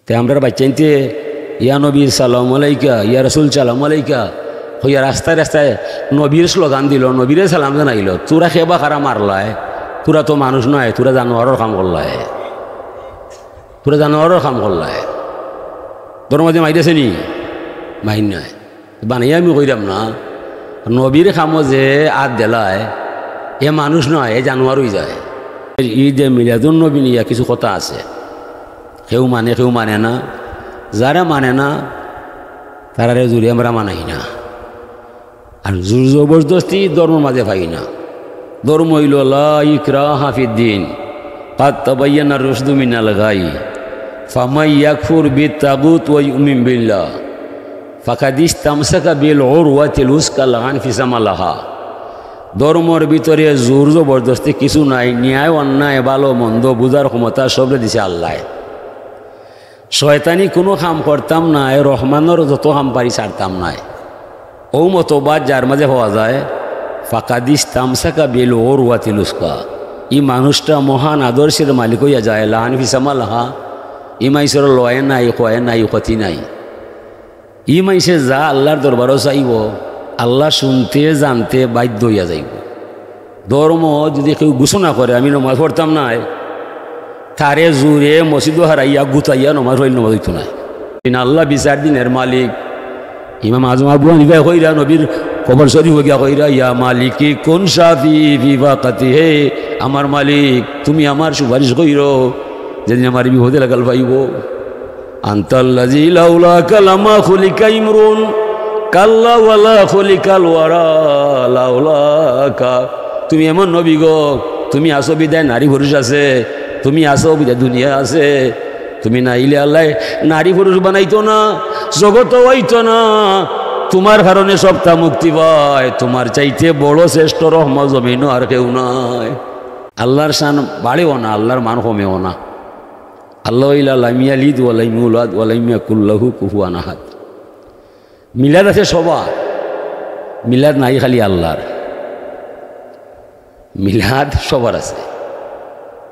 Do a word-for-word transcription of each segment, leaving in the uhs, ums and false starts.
তে আমরার বাইচ্চাইন্তে "ইয়া নবী সালাম আলাইকা, ইয়া রাসূল সালাম আলাইকা" কইয়া রাস্তায় রাস্তায় নবীর স্লোগান দিলো, নবীরে সালাম জানাইলো। তুরা খেবা খারা মারলায়, তুরা তো মানুষ নায়, তুরা জানোয়ারর কাম করলায়, তুরা জানোয়ারর কাম করলায়। ধর্মর মাঝে মাইর আছে নি? মাইর নাই। বানাইয়া আমি কইরাম না, নবীর কামো যে আত দিলায়, এ মানুষ নায়, এ জানোয়ার অইযায়। ঈদে মিলাদুন নবী নিয়া কিছু কথা আছে, কেউ মানে কেউ মানে না। যারা মানে না, তারারে জুরে আমরা মানাই না। আর জুর জবরদস্তি ধর্মর মাঝে পাই না। ধর্ম অইলো লা ইকরাহা ফিদ্দিন, কাদ তাবায়্যানার রুশদু মিনাল গাই, ফামান ইয়াকফুর বিত তাগুত ওয়া ইউমিন বিল্লাহ, ফাকাদ ইস্তামসাকা বিল উরওয়াতিল উসকা লা ইনফিসামা লাহা। ধর্মর ভিতরে জোর জবরদস্তি কিছু নাই, ন্যায় অন্যায়, ভালো মন্দ বুঝার ক্ষমতা সবরে দিছে আল্লায়। শয়তানি কুনু কাম করতাম নায়, রহমানর যত কাম পারি ছাড়তাম নায়। অউ মতবাদ যার মাঝে পাওয়া যায়, ফাকাদ ইস্তামসাকা বিল উরওয়াতিল উসকা, ই মানুষটা মহান আদর্শের মালিক অইয়া যায়, লা ইনফিসামা লাহা, ই মাইনষর লয় নাই, কয় নাই, ক্ষতি নাই। ই মাইনষে যা আল্লার দরবারো চাইবো, আল্লা শুনতে জানতে বাধ্য অইয়া যাইবো। ধর্ম যুদি কেউ ঘোষণা করে, "আমি নমাজ পড়তাম নায়", তারে জুরে মসজিদো হারাইয়া গুতাইয়া নমাজ পড়লে নমাজ অইতো নায়। ইন আল্লা বিচার দিনের মালিক। ইমাম আজম আবু হানিফায় কইরা, নবীর কবর শরীফো গিয়া কইরা, "ইয়া মালিকি কুন শাফি ফি ফাকাতি, হে আমার মালিক, তুমি আমার সুপারিশ কইরো, যেদিন আমার বিপদে লাগাল পাইবো।" আনতাল্লাযী লাউলাকা লামা খুলিকা ইমরুন, কাল্লা ওয়ালা খুলিকাল ওয়ারা লাউলাকা। তুমি এমন নবী গো, তুমি আছো বিধায় নারী পুরুষ আছে, তুমি আছো বিধায় দুনিয়া আছে। তুমি না আইলে আল্লায় নারী পুরুষ বানাইতো না, জগতও অইতো না। তুমার কারণে সবতা মুক্তি পায়। তুমার চাইতে বড় শ্রেষ্ঠ রহমত জমিনো আর কেউ নাই। আল্লার শান বাড়েও না, আল্লার মান কমেও না। আল্লা অইলা লাম ইয়ালিদ ওয়া লাম ইউলাদ ওয়া লাম ইয়াকুল লাহু কুফুয়ান আহাদ। মিলাদ আছে সবার, মিলাদ নাই খালি আল্লার। মিলাদ সবার আছে।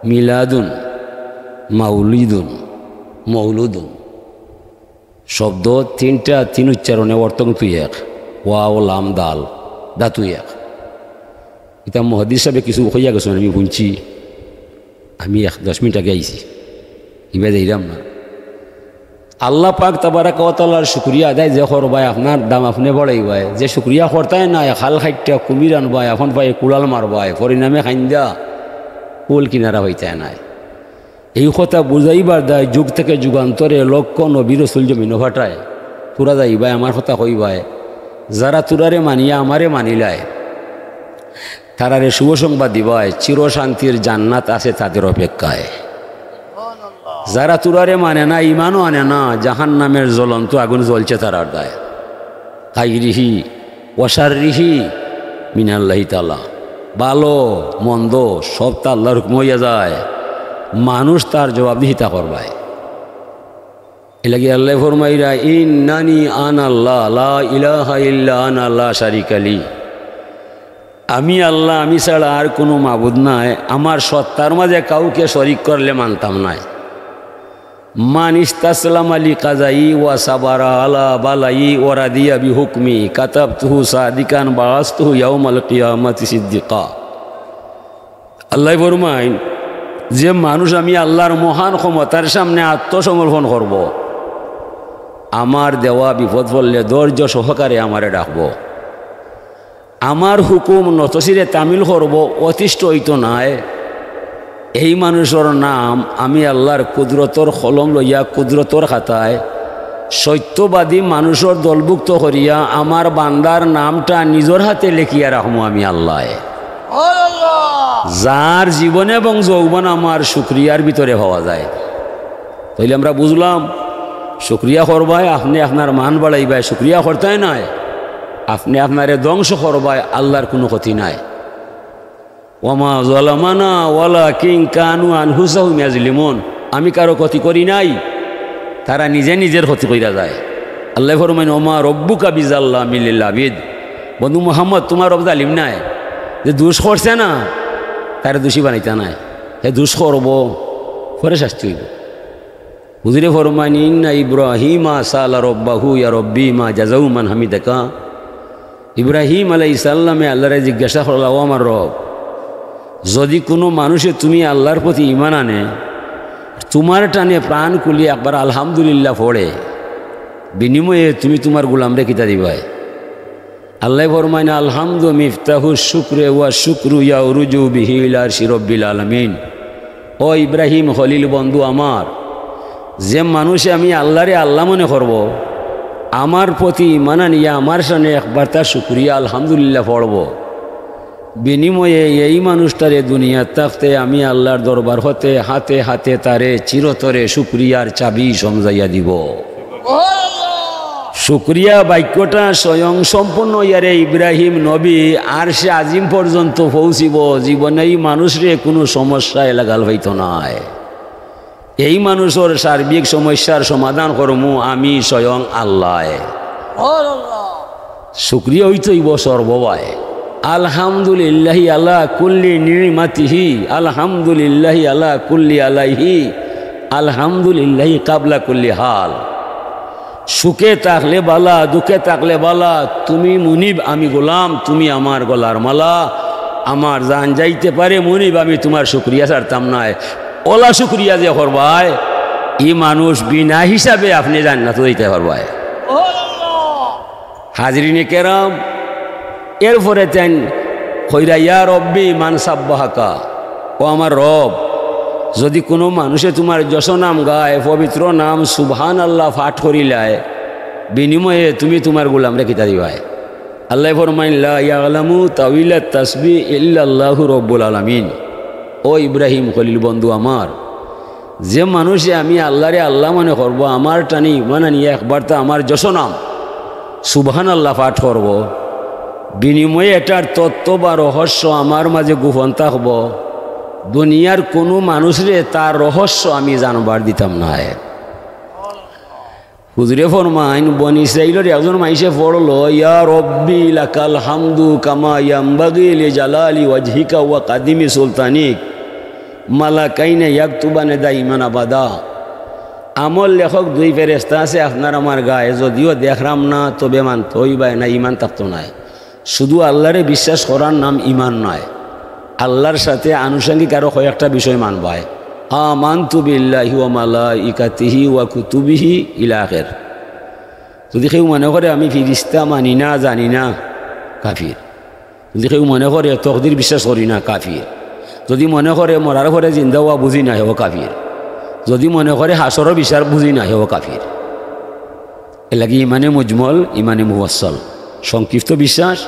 মিলাদুন, মাউলিদুন, মৌলুদুন। শব্দ তিনটা, তিন উচ্চারণে অর্থ কিন্তু এক। ওয়াও, লাম, দাল, ধাতু এক। ইতা মুহাদ্দিস সাবে কিছু কইয়া গেছইন, আমি হুনছি। আমি এক দশ মিনিট আগে আইছি, ইবা যাইরাম না। আল্লা পাক তাবারাকা ওয়া তাআলার শুকরিয়া আদায় যে করবায়, আপনার দাম আপনে বাড়াইবায়। যে শুকরিয়া করতায় নায়, খাল কাইট্টা কুমির আনবায়, আপন পায়ে কুড়াল মারবায়, পরিণামে কাইন্দা কুল কিনারা পাইতায় নায়। এই কথা বুঝাইবার দায় যুগ থেকে যুগান্তরে লক্ষ নবী রসুল জমিনো পাঠায়। তুরা যাইবায়, আমার কথা কইবায়, যারা তুরারে মানিয়া আমারে মানিলায়, তারারে শুভ সংবাদ দিবায়, চির শান্তির জান্নাত আছে তাদের অপেক্ষায়। যারা তুরারে মানে না, ইমানও আনে না, জাহান্নামের জ্বলন্ত আগুন জ্বলছে তারার দায়। খাইরিহি ওয়া শাররিহি মিনাল্লাহি তাআলা। ভালো মন্দ সবতা আল্লার হুকুম অইয়া যায়, মানুষ তার জবাবদিহিতা করবায়। এরলাগি আল্লায় ফরমাইরা, "ইন্নানি আনাল্লাহ, লা ইলাহা ইল্লা আনা, লা শারিকা লি।" আমি আল্লা, আমি ছাড়া আর কুনু মাবুদ নাই, আমার সত্তার মাঝে কাউকে শরিক করলে মানতাম নায়। মান ইস্তাসলামা লি কাযাই ওয়া সাবারা আলা বালাই ওয়া রাদিয়া বিহুকমি কাতাবতুহু সাদিকান বাআসতুহু ইয়াউমাল কিয়ামাতি সিদ্দিকা। আল্লায় ফরমাইন, যে মানুষ আমি আল্লার মহান ক্ষমতার সামনে আত্মসমর্পণ করবো, আমার দেওয়া বিপদ পড়লে ধৈর্য সহকারে আমারে ডাকবো, আমার হুকুম নতশিরে তামিল করবো, অতিষ্ঠ অইতো নায়, এই মানুষর নাম আমি আল্লার কুদরতর কলম লইয়া কুদরতর খাতায় সত্যবাদী মানুষর দলভুক্ত করিয়া আমার বান্দার নামটা নিজর হাতে লেখিয়া রাখমু আমি আল্লায়। যার জীবন এবং যৌবন আমার শুকরিয়ার ভিতরে পাওয়া যায়। তাইলে আমরা বুঝলাম, শুকরিয়া করবায়, আপনে আপনার মান বাড়াইবায়, শুকরিয়া করতায় নায়, আপনে আপনারে ধ্বংস করবায়, আল্লার কুনু ক্ষতি নাই। ওয়ামা যালামানা ওয়ালাকিন কানু আনফুসাহুম ইয়াজলিমুন। আমি কারো ক্ষতি করি নাই, তারা নিজে নিজের ক্ষতি কইরা যায়। আল্লায় ফরমাইন, "ওমা রব্বুকা বিজাল্লামিল লিল আবিদ।" বন্ধু মুহাম্মদ, তুমার রব জালিম নায়, যে দুষ করছে না, তারে দুষী বানাইতা নায়। হে দুষ করবো, পরে শাস্তি অইবো। হুজুরে ফরমাইন, "ইন্না ইব্রাহিমা সালা রব্বাহু ইয়া রব্বি মা জাযাউ মান হামিদাকা।" ইব্রাহিম আলাইহিস সালামে আল্লাহরে জিজ্ঞাসা করলা, "ও আমার রব, যদি কুনু মানুষে তুমি আল্লাহর প্রতি ঈমান আনে, তুমার টানে প্রাণ খুলি একবার আলহামদুলিল্লাহ পড়ে, বিনিময়ে তুমি তুমার গোলামরে কিতা দিবায়?" আল্লায় ফরমাইন, "আলহামদু মিফতাহু শুকরে ওয়া শুকরু ইয়াউরুজু বিহি ইলা আরশি রব্বিল আলামিন।" ও ইব্রাহিম খলিল বন্ধু আমার, যে মানুষে আমি আল্লাহরে আল্লাহ মনে করব, আমার প্রতি ঈমান আনিয়া আমার শানে একবার তার শুকরিয়া আলহামদুলিল্লাহ পড়ব, বিনিময়ে এই মানুষটারে দুনিয়াত থাকতে আমি আল্লাহর দরবার হতে হাতে হাতে তারে চিরতরে শুকরিয়ার চাবি সমজাইয়া দিব। শুকরিয়া বাক্যটা স্বয়ং সম্পূর্ণ ইয়ারে ইব্রাহিম নবী আরশে আজিম পর্যন্ত পৌঁছিব, জীবনে এই মানুষরে কুনু সমস্যায় লাগাল পাইতো নায়। এই মানুষর সার্বিক সমস্যার সমাধান করমু আমি স্বয়ং আল্লায়। শুকরিয়া অইতো অইব সর্ববায়। আলহামদুলিল্লাহি আলা কুল্লি নিমাতিহি, আলহামদুলিল্লাহি আলা কুল্লি আলাইহি, আলহামদুলিল্লাহি কাবলা কুল্লি হাল। সুখে থাকলে বালা, দুঃখে থাকলে বালা, তুমি মুনিব, আমি গোলাম, তুমি আমার গলার মালা। আমার জান যাইতে পারে মুনিব, আমি তুমার শুকরিয়া ছাড়তাম নায়। অলা শুকরিয়া যে করবায়, ই মানুষ বিনা হিসাবে আপনে জান্নাতো যাইতা পারবায়। হাজিরিনে কেরাম, এরপরে তাইন কইরা, "ইয়া রব্বি মান সাব্বাহাকা", ও আমার রব, যদি কুনু মানুষে তুমার যশ নাম গায়, পবিত্র নাম সুবহানাল্লাহ পাঠ করিলায়, বিনিময়ে তুমি তুমার গোলামরে কিতা দিবায়? আল্লায় ফরমাইন, "লা ইয়ালামু তাউইলাত তাসবিহ ইল্লাল্লাহু রব্বুল আলামিন।" ও ইব্রাহিম খলিল বন্ধু আমার, যে মানুষে আমি আল্লাহরে আল্লাহ মনে করব, আমার টানে ঈমান আনিয়া একবার তা আমার যশ নাম সুবহানাল্লাহ পাঠ করব, বিনিময়ে এটার তত্ত্ব বা রহস্য আমার মাঝে গোপন থাকব, দুনিয়ার কুনু মানুষরে তার রহস্য আমি জানবার দিতাম নায়। হুজুরে ফরমাইন, বনি ইসরাইলর একজন মাইনষে পড়লো, "ইয়া রব্বি লাকাল হামদু কামা ইয়ামবাগি লিজালালি ওয়াজহিকা ওয়া কাদিমি সুলতানিক, মালাকাইনে ইয়াকতুবানে দাইমান আবাদা।" আমল লেখক দুই ফেরেশতা আছে আপনার আমার গায়ে, যদিও দেখরাম না, তবে মানতো অইবায় না, ঈমান থাকতো নায়। শুধু আল্লাহরে বিশ্বাস করার নাম ঈমান নায়। আল্লাহর সাথে আনুষঙ্গিক আরো কয়েকটা বিষয় মানবায়। আমানতু বিল্লাহি ওয়া মালাইকাতিহি ওয়া কুতুবিহি ইলা আখির। যদি কেউ মনে করে আমি ফিরিস্তা মানি না, জানি না, কাফির। যদি কেউ মনে করে তকদির বিশ্বাস করি না, কাফির। যদি মনে করে মরার পরে জিন্দা অওয়া বুঝি না, হেও কাফির। যদি মনে করে হাশরর বিচার বুঝি না, হেও কাফির। এর লাগি ইমানে মুজমল, ইমানে মুফাসসল, সংক্ষিপ্ত বিশ্বাস,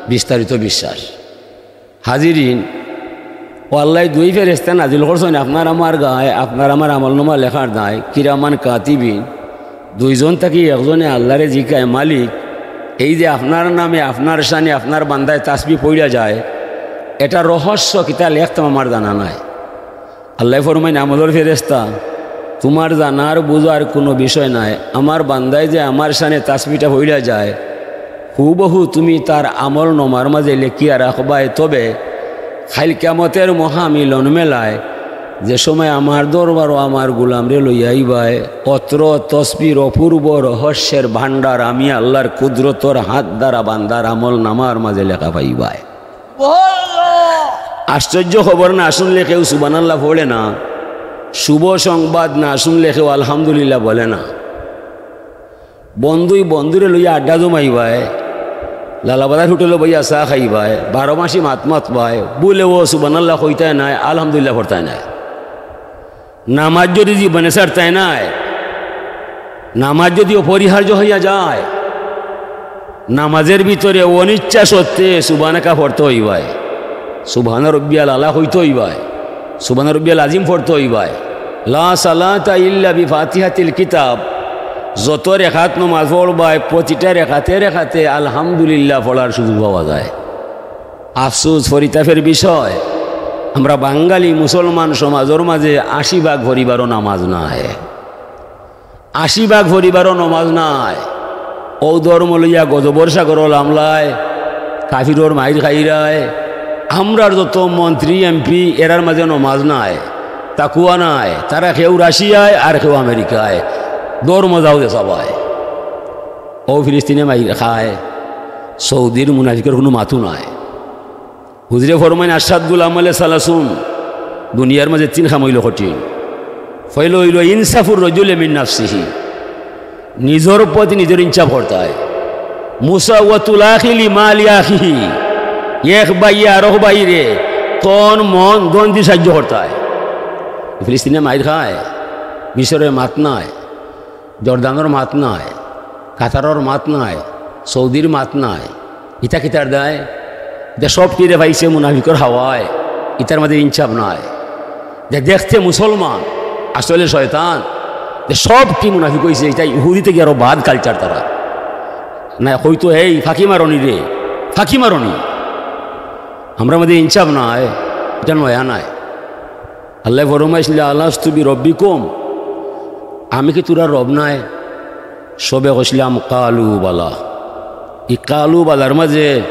বিস্তারিত বিশ্বাস। হাজিরিন, ও আল্লায় দুই ফেরেশতা নাজিল করছইন আপনার আমার গায়ে, আপনার আমার আমলনামা লেখার দায়, কিরামান কাতিবিন। দুইজন থাকি একজনে আল্লাহরে জিকায়, "মালিক, এই যে আপনার নামে, আপনার শানে, আপনার বান্দায় তাসবিহ পড়িয়া যায়, এটা রহস্য কিতা লেখতাম আমার জানা নাই।" আল্লায় ফরমাইন, "আমলর ফেরেশতা, তুমার জানার বুঝার কুনু বিষয় নাই। আমার বান্দায় যে আমার শানে তাসবিহটা পড়িয়া যায়, হুবহু তুমি তার আমলনামার মাঝে লেখিয়া রাখবায়। তবে কাইল কিয়ামতের মহামিলন মেলায় যে সময় আমার দরবারো আমার গোলামরে লইয়া আইবায়, অত্র তসবিহর অপূর্ব রহস্যের ভাণ্ডার আমি আল্লাহর কুদরতর হাত দ্বারা বান্দার আমলনামার মাঝে লেখা পাইবায়।" আশ্চর্য খবর না শুনলে কেউ সুবহানাল্লাহ পড়ে না, শুভ সংবাদ না শুনলে কেউ আলহামদুলিল্লাহ বলে না। বন্ধুই বন্ধুরে লইয়া আড্ডা জমাইবায়, লালাবাজার হোটেলো বইয়া চা খাইবায়, বারো মাসি মাত মাতবায়, ভুলেও সুবহানাল্লাহ কইতায় নায়, আলহামদুলিল্লাহ পড়তায় নায়। নামাজ যদি জীবনে ছাড়তায় নায়, নামাজ যদি অপরিহার্য হইয়া যায়, নামাজের ভিতরে অনিচ্ছা সত্ত্বে সুবহানাকা পড়তে অইবায়, সুবহানা রব্বিয়াল আলা কইতে অইবায়, সুবহানা রব্বিয়াল আজিম পড়তে অইবায়। লা সালাতা ইল্লা বিফাতিহাতিল কিতাব। যত রেকাত নমাজ পড়বায়, প্রতিটা রেকাতে রেকাতে আলহামদুলিল্লাহ পড়ার সুযোগ পাওয়া যায়। আফসোস, পরিতাপের বিষয়, আমরা বাঙালি মুসলমান সমাজর মাঝে আশি ভাগ পরিবারও নামাজ নাই, আশি ভাগ পরিবারও নমাজ নাই। অউ ধর্ম লইয়া গজবর সাগরো লামলায়, কাফিরর মাইর খাইরায়। আমরার যত মন্ত্রী, এমপি, এরার মাঝে নমাজ নাই। তাকুয়া নাই, তারা কেউ রাশিয়ায় আর কেউ আমেরিকায়, ধর্ম যাও দেশাবায়। ও ফিলিস্তিনে মাইর খায়, সৌদির মুনাফিকর কুনু মাতু নাই। হুজুরে ফরমাইন, "আশাদ্দুল আমালে সালাসুন", দুনিয়ার মাঝে তিন কাম অইলো কঠিন। পয়লা অইলো ইনসাফুর রজুলে মিন নাফসিহি, নিজর প্রতি নিজর ইনসাফ করতায়। মুসাওয়াতুল আখি লি মালি আখিহি, এক ভাইয়ে আরক ভাইরে তন মন ধন দি সাহায্য করতায়। ফিলিস্তিনে মাইর খায়, মিশরে মাত নাই, জর্দানর মাত নাই, কাতারর মাত নাই, সৌদির মাত নাই। ইতা কিতার দায়? যে সবটিরে পাইছে মুনাফিকর হাওয়ায়, ইতার মাঝে ইনসাফ নাই। যে দেখতে মুসলমান, আসলে শয়তান। যে সবটি মুনাফিক অইছে, ইতা ইহুদি থাকি আরো বাদ কালচার তারা। না, কইতো, "এই ফাঁকি মারনি রে, ফাঁকি মারনি।" আমরার মাঝে ইনসাফ নাই, ইটা নয়া নাই। আল্লায় ফরমাইছলা, "আলাস্তু বিরব্বিকুম, আমি কি তুমরার রব নায়?" সবে কইছলাম, "কালু বালা।" ই কালু বালার মাঝে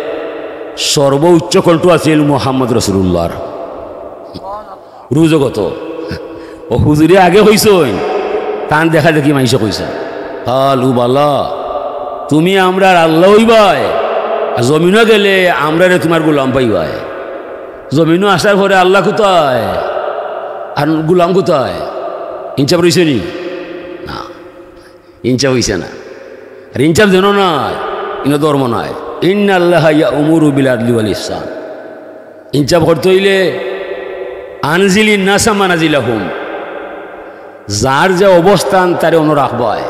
সর্বোচ্চ কণ্ঠ আছিল মুহাম্মদ রাসূলুল্লাহর। রুজগত। ও হুজুরে আগে কইছইন, তান দেখা দেখি মাইনষে কইছইন। "কালু বালা, তুমি আমরার আল্লাহ অইবায়, আর জমিনো গেলে আমরারে তুমার গোলাম পাইবায়।" জমিনো আসার পরে আল্লাহ কোথায়? আর গোলাম কোথায়? ইনসাফ রইছে নি? না, ইনসাফ অইছে না। আর ইনসাফ যেন নাই, ইনো ধর্ম নাই। ইন্নাল্লাহা ইয়া'মুরু বিল আদলি ওয়াল ইহসান। ইনসাফ করতে অইলে আনজিলিন নাসা মানাজিলাহুম, যার যে অবস্থান তারে অনো রাখবায়,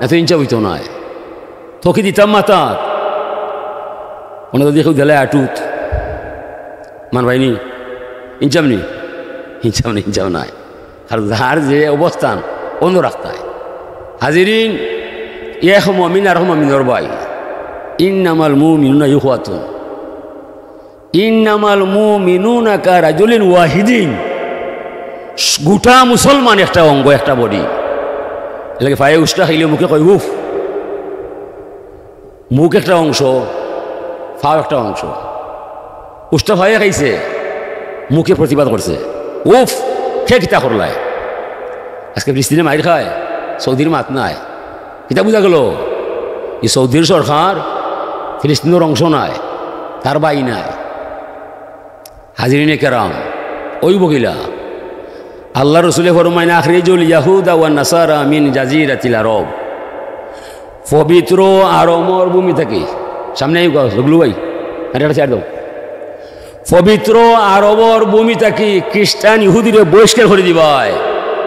না তো ইনসাফ অইতো নায়। থকি দিতাম মাথাত, অনো যদি কেউ দিলায় আটুত, মানবায় নি? ইনসাফ নি? ইনসাফ নি, ইনসাফ নাই। আর যার যে অবস্থান, অনো রাখতায়। হাজিরিন, এক মুমিন আরক মুমিনর ভাই। ইন্নামাল মুমিনুনা ইখওয়াতুন। ইন্নামাল মুমিনুনা কারাজুলিন ওয়াহিদিন। গুটা মুসলমান একটা অঙ্গ, একটা body। এরলাগি ফায়ে উষ্টা খাইলে মুখে কয়, "উফ।" মুখ একটা অংশ, ফাও একটা অংশ। উষ্টা ফায়ে খাইছে, মুখে প্রতিবাদ করছে, "উফ, কে কিতা করলায়?" আজকে ফিলিস্তিনে মাইর খায়, সৌদির মাত নাই। কিতা বুঝা গেল? ই সৌদির সরকার ফিলিস্তিনর অংশ নায়, তার ভাই নায়। হাজিরিনে কেরাম, অইবো কিলা? আল্লার রসুলে ফরমাইন, "আখরিজুল ইয়াহুদা ওয়ান নাসারা মিন জাজিরাতিল আরব।" পবিত্র আরবর ভূমি থাকি, সামনে আইও গো, জগলু ভাই, আরে একটা চেয়ার দাও। পবিত্র আরবর ভূমি থাকি খ্রিস্টান ইহুদিরে বহিষ্কার করি দিবায়।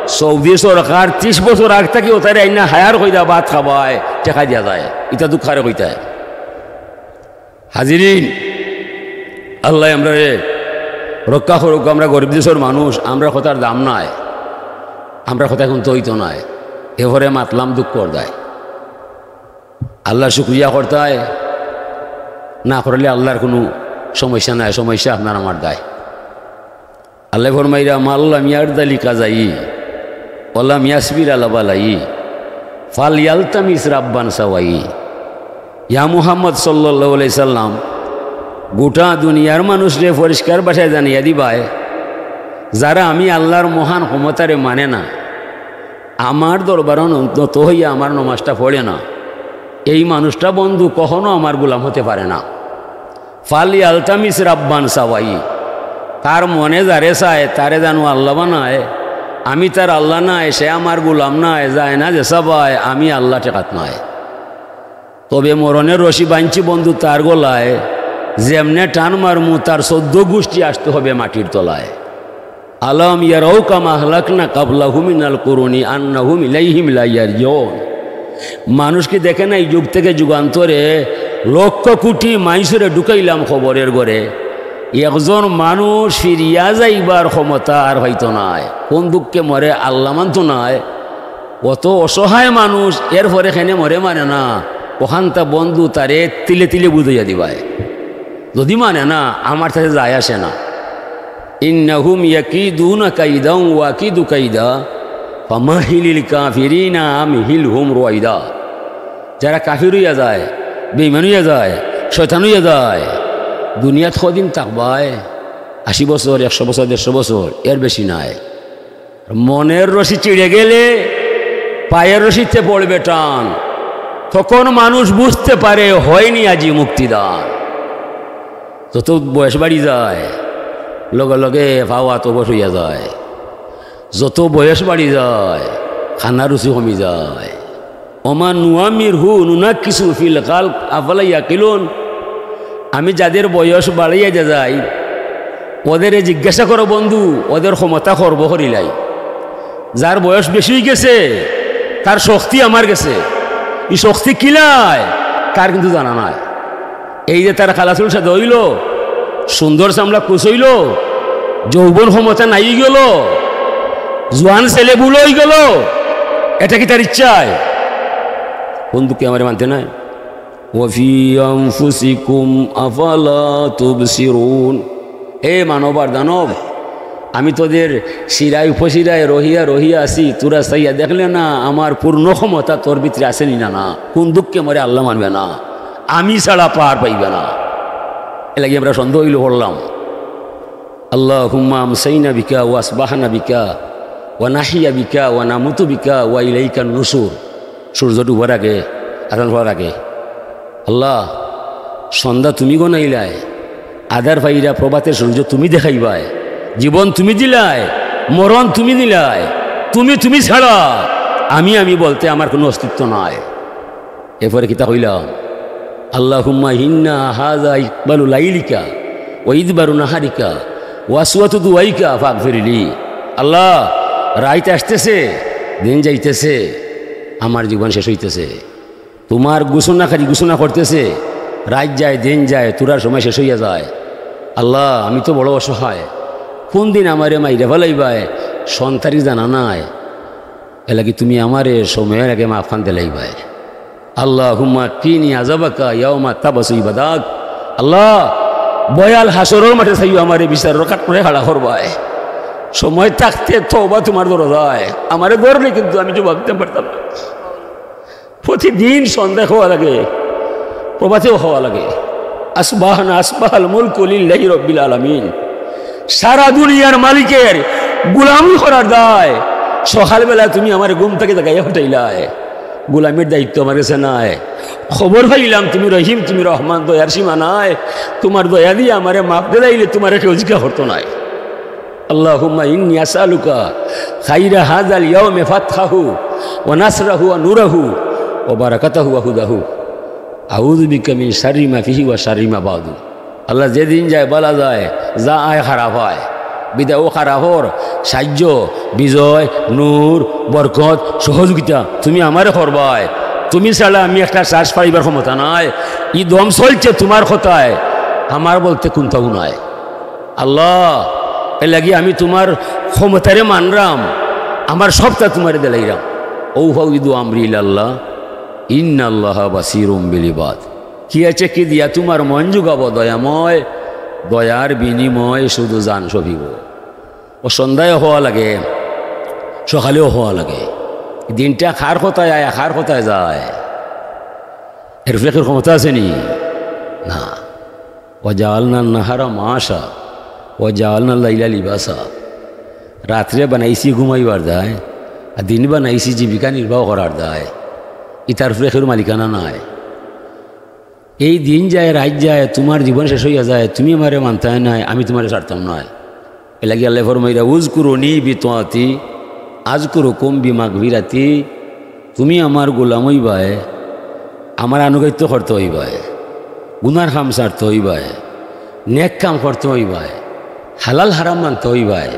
সৌদি সরকার ত্রিশ বছর আগ থাকি অতারে আইনা hire কইরা ভাত খাবায়, টেকা দিয়া যায়। ইতা দুঃখ কারে কইতায়। হাজিরিন, আল্লায় আমরারে রক্ষা করুক। আমরা গরিব দেশর মানুষ, আমরার কথার দাম নাই, আমরার কথা কুন্তা অইতো নায়। এরপরে মাতলাম দুঃখর দায়। আল্লার শুকরিয়া করতায়, না করলে আল্লার কুনু সমস্যা নাই, সমস্যা আপনার আমার দায়। আল্লায় ফরমাইরা, "মান লাম ইয়ারদা লিকাজাই, ওয়া লাম ইয়াসবির আলা বালাই, ফাল ইয়ালতামিস রাব্বান সাওয়াই।" ইয়া মুহাম্মদ সাল্লাল্লাহু আলাইহি সাল্লাম, গোটা দুনিয়ার মানুষরে পরিষ্কার ভাষায় জানাইয়া দিবায়, যারা আমি আল্লার মহান ক্ষমতারে মানে না, আমার দরবারো নত অইয়া আমার নমাজটা পড়ে না, এই মানুষটা বন্ধু কখনো আমার গোলাম হতে পারে না। ফাল ইয়ালতামিস রাব্বান সাওয়াই, তার মনে যারে চায়, তারে জানো আল্লা বানায়। আমি তার আল্লা নায়, সে আমার গোলাম নায়, যায় না যেসাবায়, আমি আল্লা ঠেকাত নায়। তবে মরণের রশি বানছি বন্ধু তার গলায়, যেমনে টান মারমু তার চৌদ্দ গুষ্টি আসতে হবে মাটির তলায়। আলাম ইয়ারাউ কাম আহলাকনা কাবলাহুম মিনাল কুরুনি আন্নাহুম ইলাইহিম লা ইয়ারজিউন। মানুষ কি দেখে না, এই যুগ থেকে যুগান্তরে লক্ষ কোটি মাইনষরে ঢুকাইলাম কবরের ঘরে, একজন মানুষ ফিরিয়া যাইবার ক্ষমতা আর পাইতো নায়। কোন দুঃখে মরে আল্লা মানতো নায়। অত অসহায় মানুষ, এরপরে কেনে মরে মানে না, অখানতা বন্ধু তারে তিলে তিলে বুঝাইয়া দিবায়। যদি মানে না, আমার তাতে যায় আসে না। ইন্নাহুম ইয়াকিদুনা কাইদাও ওয়া আকিদু কাইদা, ফামাহিলিল কাফিরিনা আমহিলহুম রুয়াইদা। যারা কাফির অইয়া যায়, বেইমান অইয়া যায়, শয়তান অইয়া যায়, দুনিয়াত কদিন থাকবায়? আশি বছর, একশো বছর, দেড়শো বছর, এর বেশি নায়। মনের রশি ছিঁড়ে গেলে পায়ের রশিতে পড়বে টান, তখন মানুষ বুঝতে পারে হয়নি আজি মুক্তিদান। যত বয়স বাড়ি যায়, লগে লগে পাও আত অবশ অইয়া যায়। যত বয়স বাড়ি যায়, খানা রুচি কমি যায়। ওমা নুয়ামির হু নুনা কিছু ফিল খালক আফালা ইয়াকিলুন। আমি যাদের বয়স বাড়াইয়া যা যাই, ওদেরে জিজ্ঞাসা করো বন্ধু, ওদের ক্ষমতা খর্ব করিলাই। যার বয়স বেশি অই গেছে, তার শক্তি আমার গেছে। ই শক্তি কিলায়, তার কিন্তু জানা নাই। এই যে তার কালা চুল সাদা অইলো, সুন্দর চামড়া কুচ অইলো, যৌবন ক্ষমতা নাই অই গেলো, জোয়ান ছেলে বুড়া অই গেলো, এটা কি তার ইচ্ছায়? বন্ধু কি আমারে মানতে নাই? ওয়াফি আনফুসিকুম আফালা তুবসিরুন। হে মানব আর দানব, আমি তোদের শিরায় উপশিরায় রহিয়া রহিয়া আছি, তোরা চাইয়া দেখলে না আমার পূর্ণ ক্ষমতা তোর ভিতরে আছে নি না? না, কোন দুঃখে মরে আল্লাহ মানবে না, আমি ছাড়া পার পাইবে না। এর লাগি আমরা সন্ধ্যা অইলো পড়লাম, আল্লাহুম্মা আমসাইনা বিকা ওয়া আসবাহনা বিকা ওয়া নাহিয়া বিকা ওয়া নামুতু বিকা ওয়া ইলাইকান নুশুর। সূর্য ডুবার আগে, আজান পড়ার আগে, আল্লাহ, সন্ধ্যা তুমি গনাইলায়, আধার ফাইরা প্রভাতের সূর্য তুমি দেখাইবায়, জীবন তুমি দিলায়, মরণ তুমি দিলায়, তুমি তুমি ছাড়া আমি আমি বলতে আমার কোনো অস্তিত্ব নাই। এরপরে কিতা কইলাম? আল্লাহুম্মা ইন্না হাযা ইকবালু লাইলিকা ওয়া ইদবারু নাহারিকা ওয়া আসওয়াতু দুআইকা ফাগফিরলি। আল্লাহ, রাইত আসতেছে, দিন যাইতেছে, আমার জীবন শেষ অইতেছে। তোমার ঘোষণাকারী ঘোষণা করতেছে, রাইত যায়, দিন যায়, থুড়া সময় শেষ অইয়া যায়। আল্লাহ, আমি তো বড় অসহায়, কোন দিন আমারে মাইরা ফালাইবায়, সন্তানি জানা নাই। এর লাগি তুমি আমারে সময়ের আগে মাফ খান দিলাইবায়। আল্লাহুম্মা কিনি আযাবাকা ইয়াউমা তাবআসু ইবাদাক। আল্লাহ, ভয়াল হাশরর মাঠে চাইও আমারে বিচারর কাঠগড়ায় খাড়া করবায়। সময় থাকতে তওবা তোমার দরজায়। আমারে ধরলে কিন্তু আমি জবাব দিতাম পারতাম না। প্রতিদিন সন্ধ্যায় কওয়া লাগে, প্রভাতেও কওয়া লাগে, আসবাহনা আসবাহাল মুলকু লিল্লাহি রাব্বিল আলামিন। সারা দুনিয়ার মালিকের গোলামি করার দায় সকালবেলা তুমি আমারে ঘুম থাকি জাগাইয়া উঠাইলায়। গোলামির দায়িত্ব আমার গেছে নাই। খবর পাইলাম তুমি রহিম, তুমি রহমান, দয়ার সীমা নাই। তোমার দয়া দিয়া আমারে মাফ দিলাইলে তোমারে কেউ জিকার করতো নায়। আল্লাহুম্মা ইন্নী আসআলুকা খাইরা হাযাল ইয়াউমি ফাতহাহু ওয়া নাসরাহু ওয়া নূরাহু ওয়া বারাকাতাহু ওয়া হুদাহু। আউযু বিকা মিন শাররি মা ফিহি ওয়া শাররি মা বাদু। আল্লাহ, যেদিন যায় বালা যায়, যা আয় খারাপ অয়। বিদায় অউ খারাপর সাহায্য, বিজয়, নূর, বরকত, সহযোগিতা তুমি আমারে করবায়। তুমি ছাড়া আমি একটা শ্বাস ফাড়িবার ক্ষমতা নাই। ই দম চলছে তোমার কথায়, আমার বলতে কুন্তাও নাই। আল্লাহ, এর লাগি আমি তোমার ক্ষমতারে মানরাম, আমার সবটা তোমারে দিলাইরাম। ওয়া উফাউইদু আমরি ইলাল্লাহ, ইন্নাল্লাহা বাসীরুম বিল ইবাদ। কি আছে কি দিয়া তোমার মন জুগাবো দয়াময়, দয়ার বিনিময়ে শুধু জান সপিবো। ও সন্ধ্যায় কওয়া লাগে, সকালেও কওয়া লাগে। দিনটা কার কথায় আয়, কার কথায় যায়, এর ফেকের ক্ষমতা আছে নি? না। ওয়া জাআলনান নাহারা মাআশা, ওয়া জাআলনাল লাইলা লিবাসা। রাত্রে বানাইছি ঘুমাইবার দায়, আর দিন বানাইছি জীবিকা নির্বাহ করার দায়। ইতার উপরে কেউর মালিকানা নাই। এই দিন যায়, রাইত যায়, তোমার জীবন শেষ অইয়া যায়, তুমি আমারে মানতায় নায়, আমি তোমারে ছাড়তাম নায়। এর লাগি আল্লায় ফরমাইরা, "উযকুরুনি বিতাআতি, আযকুরুকুম বিমাগফিরাতি।" তুমি আমার গোলাম অইবায়, আমার আনুগত্য করতে অইবায়, গুনার কাম ছাড়তে অইবায়, নেক কাম করতে অইবায়, হালাল হারাম মানতে অইবায়,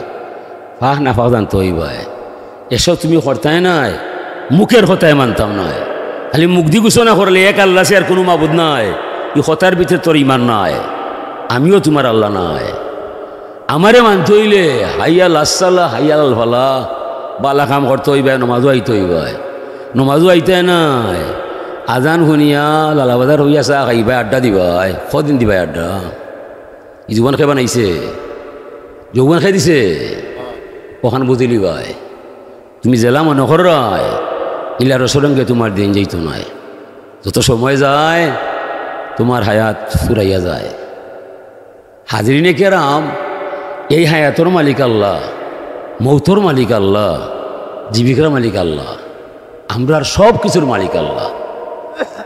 পাক নাপাক জানতে অইবায়। এসব তুমি করতায় নায়, মুখের কথায় মানতাম নায়। খালি মুখদি ঘোষণা করলে এক আল্লাহ ছাড়া আর কোনো মাবুদ নাই, ই কথার ভিতরে তোর ইমান নাই, আমিও তোমার আল্লাহ নায়। আমারে মানতে অইলে হাইয়াল আসসালা, হাইয়াল ফালা, বালা কাম করতে অইবায়, নমাজও আইতে অইবায়। নমাজও আইতায় নায়, আজান হুনিয়া লালাবাজার অইয়া চা খাইবায়, আড্ডা দিবায়, কদিন দিবায় আড্ডা? ই যৌবন কে বানাইছে? যৌবন কে দিছে? অখান বুঝিলিবায়। তুমি যেলা মনে কররায়, ইলা রসরঙ্গে তোমার দিন যাইতো নায়। যত সময় যায়, তোমার হায়াত ফুরাইয়া যায়। হাজিরিনে কেরাম, এই হায়াতর মালিক আল্লাহ। মৌতর মালিক আল্লাহ, জীবিকার মালিক আল্লাহ, আমরার সব কিছুর মালিক আল্লাহ।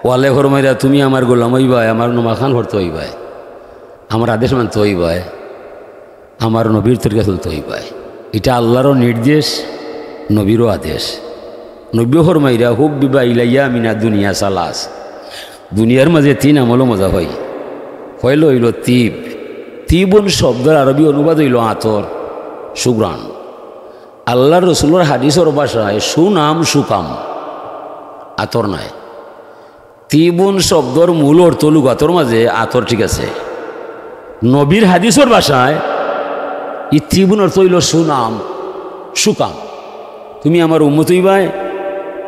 ও আল্লায় ফরমাইরা, "তুমি আমার গোলাম অইবায়, আমার নমাজ খান পড়তে অইবায়, আমার আদেশ মানতে অইবায়, আমার নবীর তরিকা চলতে অইবায়।" ইটা আল্লারও নির্দেশ, নবীরও আদেশ। নবীও ফরমাইরা, "হুব্বিবা ইলাইয়া মিনা দুনিয়া সালাস।" দুনিয়ার মাঝে তিন আমলো মজা পাই। পয়লা অইলো তিব। তিবুন শব্দর আরবি অনুবাদ অইলো আতর, সুঘ্রাণ। আল্লার রসুলর হাদিসর ভাষায় সুনাম সুকাম, আতর নায়। তিবুন শব্দর মূল অর্থ লুগাতর মাঝে আতর, ঠিক আছে। নবীর হাদিসর ভাষায় ই তিবুন অর্থ অইলো সুনাম, সুকাম। তুমি আমার উম্মত অইবায়,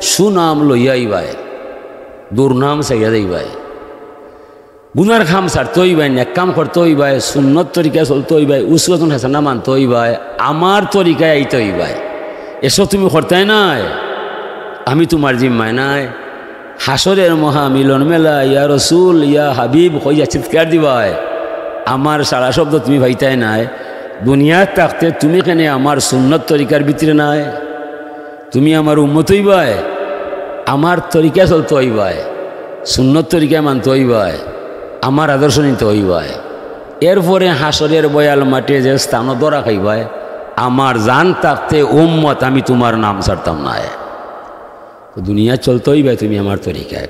সুনাম লইয়া আইবায়, দুর্নাম ছাড়িয়া যাইবায়। গুনার কাম ছাড়তে অইবায়, নেক কাম করতে অইবায়, সুন্নত তরিকায় চলতে অইবায়, উসওয়াতুন হাসানা মানতে অইবায়, আমার তরিকায় আইতে অইবায়। এসো তুমি করতায় নায়, আমি তুমার জিম্মায় নায়। হাশরের মহা মিলন মেলা, ইয়া রসুল, ইয়া হাবিব, কইয়া চিৎকার দিবায়, আমার সারা শব্দ তুমি পাইতায় নায়। দুনিয়াত থাকতে তুমি কেনে আমার সুন্নত তরিকার ভিতরে নায়? তুমি আমার উম্মত অইবায়, আমার তরিকা চলতে অইবায়, সুন্নত তরিকা মানতে অইবায়, আমার আদর্শ নিতে অইবায়। এরপরে হাশরের বয়াল মাঠে যে স্থান ধরা খাইবায়, আমার জান থাকতে উম্মত, আমি তুমার নাম ছাড়তাম নায়। তো দুনিয়া চলতে অইবায় তুমি আমার তরিকায়।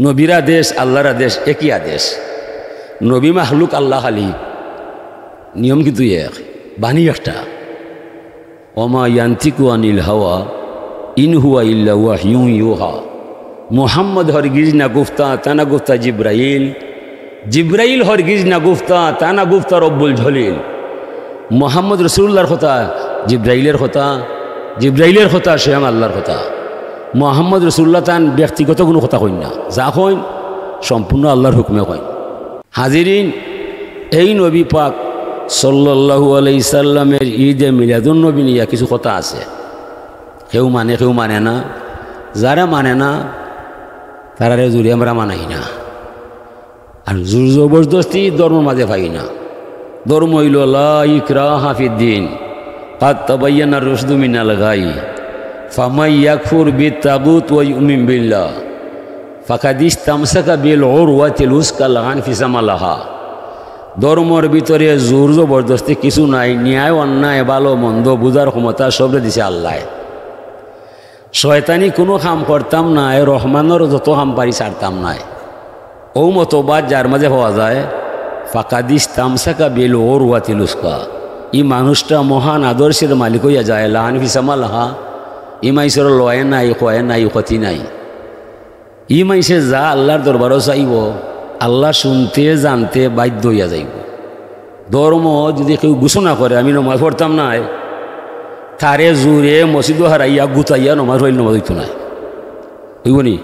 নবীর আদেশ, আল্লার আদেশ, একই আদেশ। নবী মাখলুক, আল্লা খালি, নিয়ম কিন্তু এক, বাণী একটা। ওমা ইয়ান্তিকু আনিল হাওয়া, ইন হুয়া ইল্লা ওয়াহয়ুন ইউহা। মুহাম্মদ হরগিজ না গুফতা, তা না গুফতা জিব্রাইল। জিব্রাইল হরগিজ না গুফতা, তা না গুফতা রব্বুল জলিল। মুহাম্মদ রসুলুল্লাহর কথা, জিব্রাইলের কথা, জিব্রাইলের কথা স্বয়ং আল্লার কথা। মুহাম্মদ রসুলুল্লাহ তান ব্যক্তিগত কুনু কথা কইন না, যা কইন সম্পূর্ণ আল্লার হুকুমে কইন। হাজিরিন, এই নবী পাক সাল্লাল্লাহু আলাইহি সাল্লামের ঈদে মিলাদুন নবী নিয়া কিছু কথা আছে। কেউ মানে, কেউ মানে না। যারা মানে না, তারারে জুরে আমরা মানাই না। আর জোর জবরদস্তি ধর্মর মাঝে পাই না। ধর্ম অইলো লা ইকরাহা ফিদ্দিন, কাদ তাবায়্যানার রুশদু মিনাল গাই, ফামান ইয়াকফুর বিত তাগুত ওয়া ইউমিন বিল্লাহ, ফাকাদ ইস্তামসাকা বিল উরওয়াতিল উসকা লা ইনফিসামা লাহা। ধর্মর ভিতরে জোর জবরদস্তি কিছু নাই, ন্যায় অন্যায়, ভালো মন্দ বুঝার ক্ষমতা সবরে দিছে আল্লায়। শয়তানি কুনু কাম করতাম নায়, রহমানর যত কাম পারি ছাড়তাম নায়। অউ মতবাদ যার মাঝে পাওয়া যায়, ফাকাদ ইস্তামসাকা বিল উরওয়াতিল উসকা, ই মানুষটা মহান আদর্শের মালিক অইয়া যায়, লা ইনফিসামা লাহা, ই মাইনষর লয় নাই, কয় নাই, ক্ষতি নাই। ই মাইনষে যা আল্লার দরবারো চাইবো, আল্লা শুনতে, জানতে বাধ্য অইয়া যাইবো। ধর্ম যুদি কেউ ঘোষণা করে, "আমি নমাজ পড়তাম নায়", তারে জুরে মসজিদো হারাইয়া, গুতাইয়া নমাজ পড়লে নমাজ অইতো নায়। অইবো নি?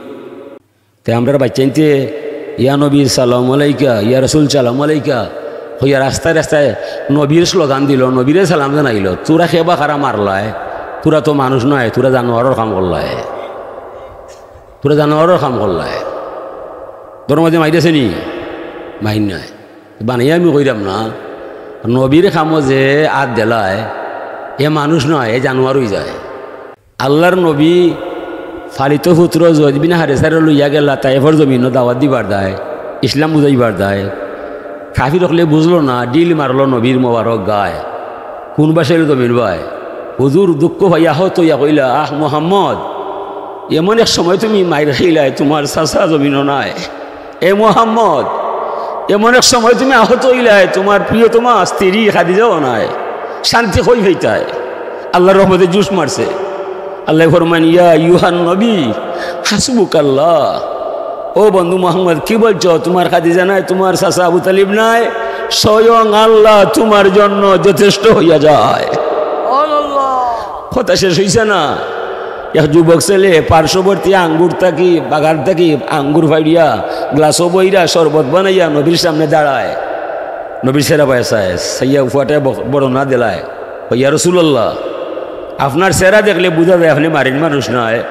তে আমরার বাইচ্চাইন্তে, "ইয়া নবী সালাম আলাইকা, ইয়া রাসূল সালাম আলাইকা" কইয়া রাস্তায় রাস্তায় নবীর স্লোগান দিলো, নবীরে সালাম জানাইলো। তোরা কেবা কারা মারলায়? তোরা তো মানুষ নায়, তোরা জানোয়ারর কাম করলায়। তোরা জানোয়ারর কাম করলায়। ধর্মে মাইর আছে নি? মাইর নাই। বানাইয়া আমি কইরাম না। নবীর কামো যে আত দিলায়, এ মানুষ নায়, এ জানোয়ার অইযায়। আল্লার নবী ফালিত পুত্র জৈদ বিন হারেছারে লইয়া গেলা তায়েফর জমিনো দাওয়াত দিবার দায়, ইসলাম বুঝাইবার দায়। কাফির অকলে বুঝলো না, ঢিল মারলো নবীর মোবারক গায়। কুন ভাষায় অইলো জমিন ভাই? হুজুর দুঃখ পাইয়া আহত অইয়া কইলা, "আহ মোহাম্মদ, এমন এক সময় তুমি মাইর খাইলায়, তুমার চাচা জমিনো নাই। এ মোহাম্মদ, এমন এক সময় তুমি আহত অইলায়, তুমার প্রিয়তমা স্ত্রী খাদিজাও নাই, শান্তি কই পাইতায়?" আল্লার রহমতে জোশ মারছে। আল্লায় ফরমাইন, "ইয়া আইয়ুহান নবী, হাসবুকাল্লাহ।" ও বন্ধু মোহাম্মদ, কি বলছো? তুমার খাদিজা নাই, তুমার চাচা আবু তালিব নাই, স্বয়ং আল্লাহ তুমার জন্য যথেষ্ট অইয়া যায়। কথা শেষ অইছে না? এক যুবক ছেলে পার্শ্ববর্তী আঙ্গুর থাকি, বাগান থাকি আঙ্গুর ফাড়িয়া, গ্লাসো বইরা, শরবত বানাইয়া নবীর সামনে দাঁড়ায়। নবীর চেহারা বায় চায়, চাইয়া উফাটে ব-, বর্ণনা দিলায়, "ও ইয়া রাসূলুল্লাহ, আপনার চেহারা দেখলে বুঝা যায় আপনে মারিন মানুষ নায়।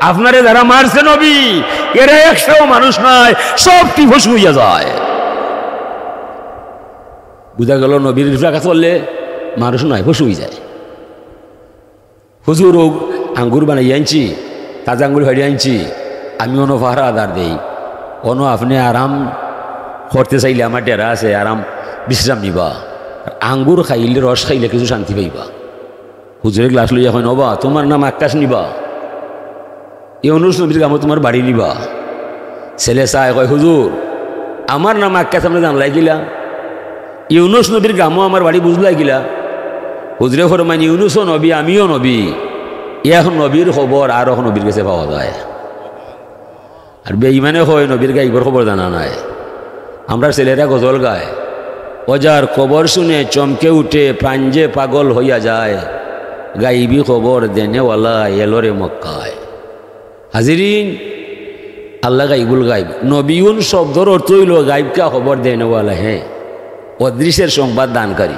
আপনারে যারা মারছে নবী, এরা একটাও মানুষ নায়, সবটি পশু অইয়া যায়।" বুঝা গেল নবীর উপরে আঘাত করলে মানুষ নায়, পশু অইযায়। হুজুর, অউ আঙ্গুর বানাইয়া আনছি, তাজা আঙ্গুর ফাড়িয়া আনছি, আমি অনো পাহারাদার দেই, অনো আপনে আরাম করতে চাইলে আমার ডেরা আছে, আরাম বিশ্রাম নিবা। আর আঙ্গুর খাইলে, রস খাইলে কিছু শান্তি পাইবা। হুজুরে গ্লাস লইয়া কইন, "ওবা, তুমার নাম আক্কাস নিবা? ইউনুস নবীর গামো তুমার বাড়ি নিবা?" ছেলে চায় কয়, "হুজুর, আমার নাম আক্কাস আপনে জানলায় কিলা? ইউনুস নবীর গামো আমার বাড়ি বুঝলায় কিলা?" হুজুরে ফরমাইন, "ইউনুসও নবী, আমিও নবী। এক নবীর খবর আরক নবীর গেছে পাওয়া যায়।" আর বেঈমানে কয় নবীর গাইবর খবর জানা নাই। আমরার ছেলেরা গজল গায়, "ও যার খবর শুনে চমকে উঠে প্রাণ যে পাগল হইয়া যায়, গাইবি খবর দেনেওয়ালা এলো রে মক্কায়।" হাজিরিন, আল্লাহ গাইবুল গাইব। নবীউন শব্দর অর্থ অইলো গাইবকা খবর দেনেওয়ালা, হ্যাঁ, অদৃশ্যের সংবাদ দানকারী।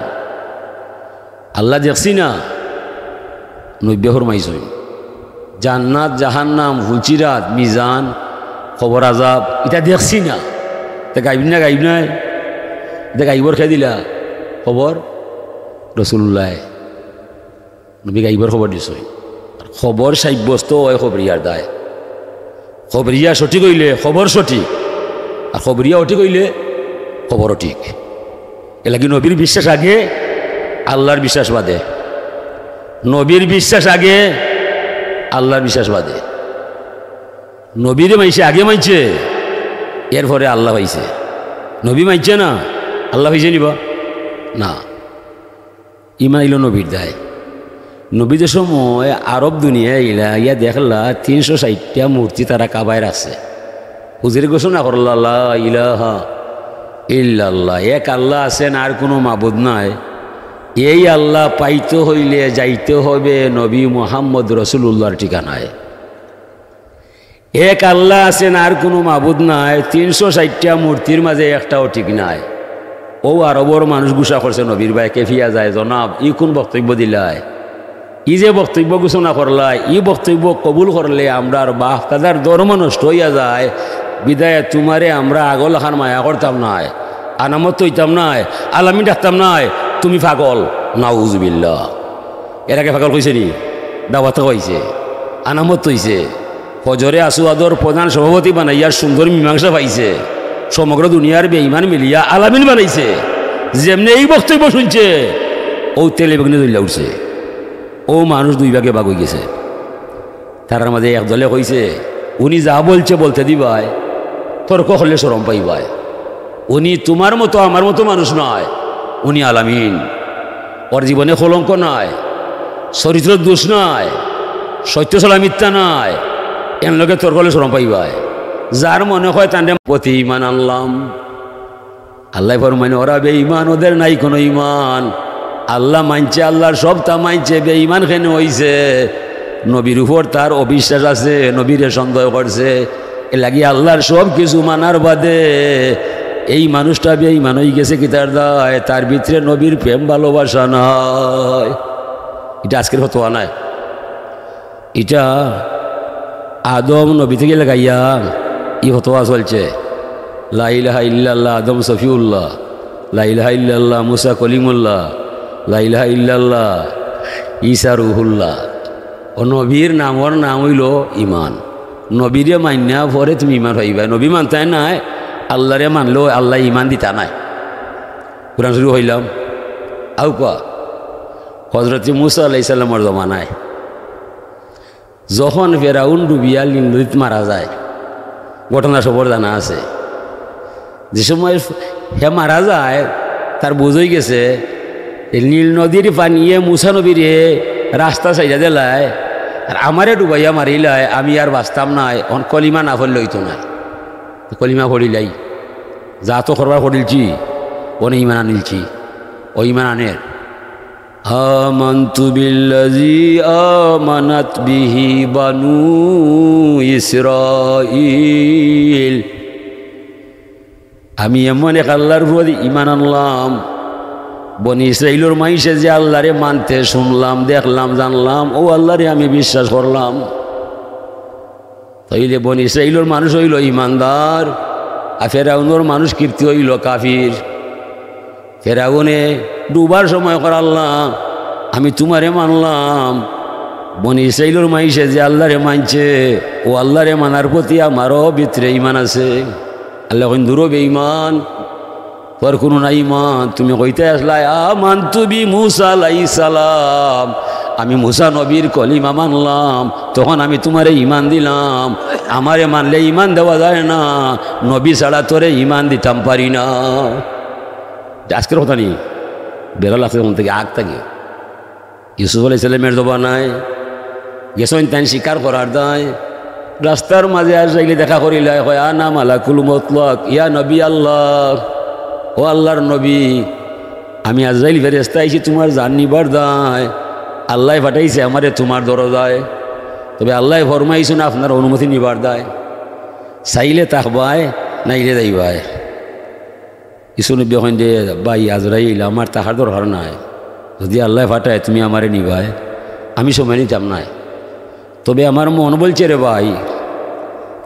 আল্লাহ দেখছি না, নবীয়ে ফরমাইছইন। জান্নাত, জাহান্নাম, ফুলসিরাত, মিজান, কবর আজাব, ইতা দেখছি না। তে গাইব না, গাইব নায়? তে গাইবর কে দিলা খবর? রসুলুল্লায়। নবী গাইবর খবর দিছইন। আর খবর সাব্যস্ত অয় খবরিয়ার দায়। খবরিয়া সঠিক অইলে খবর সঠিক, আর খবরিয়া অঠিক অইলে খবরও ঠিক। এরলাগি নবীর বিশ্বাস আগে, আল্লাহর বিশ্বাস বাদে। নবীর বিশ্বাস আগে, আল্লাহর বিশ্বাস বাদে। নবীরে মানষে আগে মানছে, এরপরে আল্লাহ পাইছে। নবী মানছে না, আল্লাহ পাইছে নিবা? না। ইমান আইলো নবীর দায়। নবী যে সময় আরব দুনিয়ায় আইলা, ইয়া দেখলা তিনশো ষাইটটা মূর্তি তারা কাবায় রাখছে। হুজুরে ঘোষণা করলা, "লা ইলাহা ইল্লাল্লাহ, এক আল্লাহ আছেন, আর কুনু মাবুদ নাই।" এই আল্লাহ পাইতে হইলে যাইতে হবে নবী মুহাম্মদ রসুলুল্লাহর ঠিকানায়। এক আল্লাহ আছেন, আর কুনু মাবুদ নাই, তিনশো ষাইটটা মূর্তির মাঝে একটাও ঠিক নাই। অউ আরবর মানুষ গুসা করছে নবীর বায়, কেফিয়া যায়, "জনাব, ই কুন বক্তব্য দিলায়? ই যে বক্তব্য ঘোষণা করলায়, ই বক্তব্য কবুল করলে আমরার বাপ-দাদার ধর্ম নষ্ট অইয়া যায়, বিদায় তুমারে আমরা আগর লাখান মায়া করতাম নায়, আনামত অইতাম নায়, আলামিন ডাকতাম নায়, তুমি পাগল।" নাউজুবিল্লাহ। এর আগে পাগল কইছে নি? দাওয়াত খাওয়াইছে, আনামত অইছে, ফজরে আসওয়াদর প্রধান সভাপতি বানাইয়া সুন্দর মীমাংসা পাইছে, সমগ্র দুনিয়ার বেঈমান মিলিয়া আলামিন বানাইছে। যেমনে এই বক্তব্য শুনছে, অউ তেলে বেগুনে জ্বলিয়া উঠছে। অউ মানুষ দুই ভাগে ভাগ অইগেছে। তারার মাঝে এক দলে কইছে, "উনি যা বলছে বলতে দিবায়, তর্ক করলে শরম পাইবায়। উনি তুমার মতো আমার মতো মানুষ নায়, উনি আলামিন, অর জীবনে কলঙ্ক নাই, চরিত্র দোষ নাই, সত্য ছাড়া মিথ্যা নাই, এন লগে তর্ক করলে শরম পাইবায়।" যার মনে কয় তানরে প্রতি ইমান আনলাম। আল্লায় ফরমাইন, "ওরা বেঈমান, ওদের নাই কুনু ইমান।" আল্লাহ মানছে, আল্লাহর সবতা মানছে, বেঈমান কেনে অইছে? নবীর উপর তার অবিশ্বাস আছে, নবীরে সন্দেহ করছে। এরলাগি আল্লাহর সব কিছু মানার বাদে এই মানুষটা বেঈমান অইগেছে। কিতার দায়? তার ভিতরে নবীর প্রেম ভালোবাসা নাই। ইটা আজকের ফতোয়া নায়। ইটা আদম নবী থাকি লাগাইয়া ই ফতোয়া চলছে। লা ইলাহা ইল্লাল্লাহ আদম সফিউল্লাহ, লা ইলাহা ইল্লাল্লাহ মুসা কলিমুল্লাহ, লা ইলাহা ইল্লাল্লাহ ঈসা রুহুল্লাহ। অউ নবীর নামর নাম অইলো ইমান। নবীরে মাইন্না পরে তুমি ইমান পাইবায়। নবী মানতায় নায়, আল্লাহরে মানলেও আল্লায় ইমান দিতা নায়। কুরআন শরীফ কইলাম, আউক্কা, হজরতে মুসা আলাইহিস সালামর জমানায় যখন ফেরাউন ডুবিয়া নীল নদীত মারা যায়, ঘটনা সবর জানা আছে। যে সময় হে মারা যায়, তার বুঝ অইগেছে যে নীল নদীর পানিয়ে মুসা নবীরে রাস্তা ছাড়িয়া দিলায়, আর আমারে ডুবাইয়া মারিলায়, আমি আর বাঁচতাম নায়, অখন কলিমা না পড়লে অইতো নায়। তো কলিমা পড়িলাই, যা তো করবার করিলছি, অনে ইমান আনিলছি, অউ ইমান আনের। آمنت بالذي آمنت به بنو إسرائيل। আমি এমন এক আল্লাহর উপর ইমান আনলাম, বনি ইসরাইলর মাইনষে যে আল্লাহরে মানতে শুনলাম, দেখলাম, জানলাম, অউ আল্লাহরে আমি বিশ্বাস করলাম। তাইলে বনি ইসরাইলর মানুষ অইলো ইমানদার, আর ফেরাউনর মানুষ কিবতি অইলো কাফির। ফেরাউনে ডুবার সময় কয়, "আল্লাহ, আমি তুমারে মানলাম, বনি ইসরাইলর মাইনষে যে আল্লারে মানছে, অউ আল্লারে মানার প্রতি আমারও ভিতরে ইমান আছে। আল্লায় কইন, "দুরো বেইমান, তোর কুনু নাই ইমান। তুমি কইতায় আছলায়, 'আমানতু বি মুসা আলাইহিস সালাম, আমি মুসা নবীর কলিমা মানলাম, তখন আমি তুমারে ইমান দিলাম। আমারে মানলে ইমান দেওয়া যায় না, নবী ছাড়া তোরে ইমান দিতাম পারি না।'" ইটা আজকের কথা নি, বেড়া লাগছে তখন থাকি, আগ থাকি। ইউসুফ আলাইহিস সালামের জমানায় গেছইন তাইন শিকার করার দায়। রাস্তার মাঝে আজরাইলে দেখা করিলায়, কয়, "আনা মালাকুল মুতলাক, ইয়া নবী আল্লাহ, ও আল্লাহর নবী, আমি আজরাইল ফেরেশতা আইছি তুমার জান নিবার দায়। আল্লায় পাঠাইছে আমারে তুমার দরজায়। তবে আল্লায় ফরমাইছইন আপনার অনুমতি নিবার দায়। চাইলে থাকবায়, নাইলে যাইবায়।" ইউসুফ নবীয়ে কইন যে, "ভাই আজরাইল, আমার থাকার দরকার নাই। যুদি আল্লায় পাঠায়, তুমি আমারে নিবায়, আমি সময় নিতাম নায়। তবে আমার মন বলছে রে ভাই,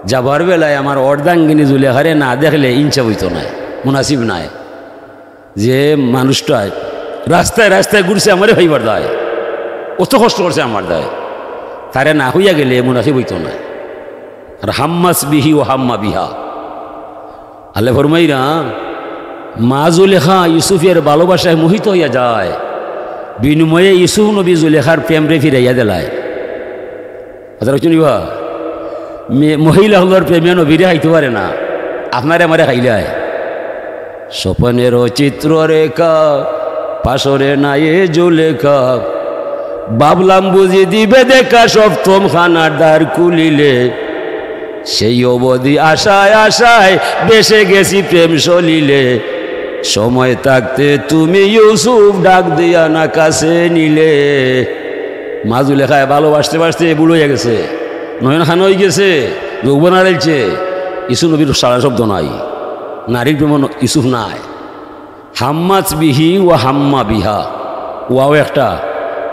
যাবার বেলায় আমার অর্ধাঙ্গিনী জুলেখারে না দেখলে ইনসাফ অইতো নায়, মুনাসিব নায়। যে মানুষটায় রাস্তায় রাস্তায় ঘুরছে আমারে পাইবার দায়, অত কষ্ট করছে আমার দায়, তারে না কইয়া গেলে মুনাসিব অইতো নায়।" আর হাম্মাস বিহি ও হাম্মা বিহা। আল্লায় ফরমাইরা, মা জুলেখা ইউসুফের ভালোবাসায় মোহিত অইয়া যায়, বিনিময়ে ইউসুফ নবী জুলেখার প্রেমরে ফিরাইয়া দিলায়। কথা বুঝছইন নি বা? মে-, মহিলা অকলর প্রেমে নবীরে খাইতো পারে না, আপনারে আমারে খাইলায়। স্বপনের চিত্ররেখা, পাশরে নায়ে জুলেখা, ভাবলাম বুঝি দিবে দেখা সপ্তম খানার দ্বার খুলিলে, সেই অবধি আশায় আশায় বেসে গেছি প্রেম সলিলে, সময় থাকতে তুমি ইউসুফ ডাক দিয়া না কাছে নিলে। মা জুলেখায় ভালোবাসতে বাসতে বুড়া অইয়া গেছে, নয়ন খানা অইগেছে, যৌবন হারাইলছে, ইউসুফ নবীর সারা শব্দ নাই, নারীর প্রেমো ন-, ইউসুফ নাই। হাম্মাস বিহি ওয়া হাম্মা বিহা, ওয়াও একটা,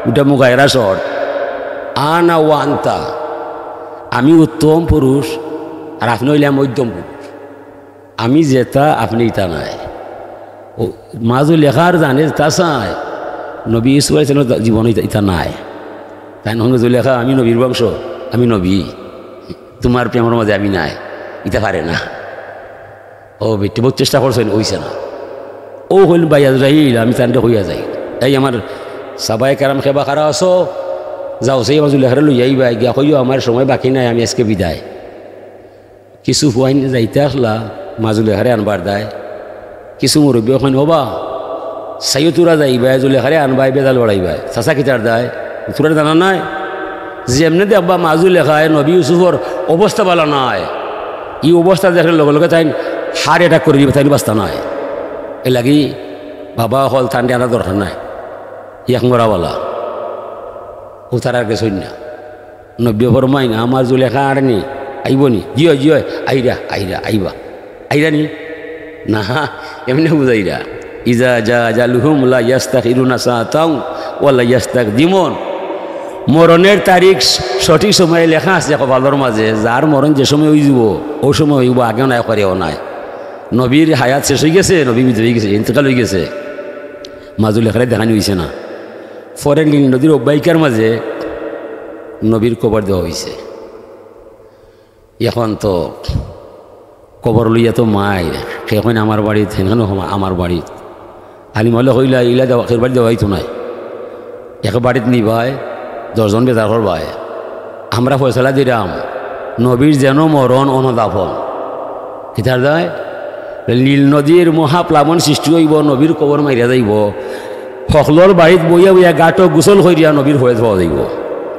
ওটা মুগায়রা শর্ত। আনা ওয়া আনতা, আমি উত্তম পুরুষ, আর আপনে অইলা মধ্যম পুরুষ। আমি যেটা, আপনে ইটা নায়। ও, মা জুলেখার জানে যেটা চায়, নবী ইউসুফ আলাইহিস সালামের জীবনে ইটা, ইটা নায়। তাইন কইন, "জুলেখা, আমি নবীর বংশ, আমি নবী, তুমার প্রেমর মাঝে আমি নায়, ইটা পারে না।" ও বেটি, বহুত চেষ্টা করছইন, অইছে না। ও কইন, "ভাই আজরাইল, আমি তানরে কইয়া যাই, এই আমার সাহাবায়ে কেরাম কেবা খাড়া আছো, যাও, সেই আমার জুলেখারে লইয়া আইবায়, গিয়া কইও আমার সময় বাকি নাই, আমি আজকে বিদায়।" কিছু পুয়াইন যাইতা আছলা, মা জুলেখারে আনবার দায়। কিছু মুরব্বিয়ে কইন, "ওবা, চাইও তোরা যাইবায়, জুলেখারে আনবায়, বেজাল বাড়াইবায়।" চাচা কিতার দায়? তোরা জানা নাই? যেমনে দেখবা মা জুলেখায় নবী ইউসুফর অবস্থা ভালা নায়, ই অবস্থা দেখলে লগে লগে তাইন heart attack করি দিবা, তাইন বাঁচতা নায়। এরলাগি বাবা অকল তানরে আনার দরকার নাই, এক মরা ভালা। ও তারা আর গেছইন না। নবীয়ে ফরমাইন, "আমার জুলেখা আরনি, আইবো নি?" "জি অয়, জি অয়, আইরা, আইরা, আইবা।" আইরা নি? না, এমনে বুঝাইরা। "ইজা জা আজালুহুম লা ইয়াস্তাখিরুনা সাআতাও ওয়া লা ইয়াস্তাকদিমুন।" মরণের তারিখ সঠিক সময়ে লেখা আছে কপালর মাঝে, যার মরণ যে সময় অইযিবো, অউ সময় অইবো, আগেও নায়, পরেও নায়। নবীর হায়াত শেষ অইগেছে, নবী বিদায় অইগেছে, ইন্তেকাল অইগেছে। মা জুলেখারে দেখানি অইছে না। পরে নীল নদীর অব্বাহিকার মাঝে নবীর কবর দেওয়া অইছে। এখন তো কবর লইয়া তো মাইর, কে কইন আমার বাড়িত, হেন কেন আমার বাড়িত। আলিম অকলে কইলা, "ইলা দেওয়া, কেউর বাড়িত দেওয়া অইতো নায়। এক বাড়িত নিবায়, দশজন বেজার করবায়।" আমরা ফয়সালা দিরাম, নবীর যেন মরণ অনো দাফন। কিতার দায়? নীল নদীর মহাপ্লাবন সৃষ্টি অইবো, নবীর কবর মাইরা যাইবো। হকলর বাড়িত বইয়া বইয়া গাটো গোসল করিয়া নবীর ফয়েজ পাওয়া যাইবো।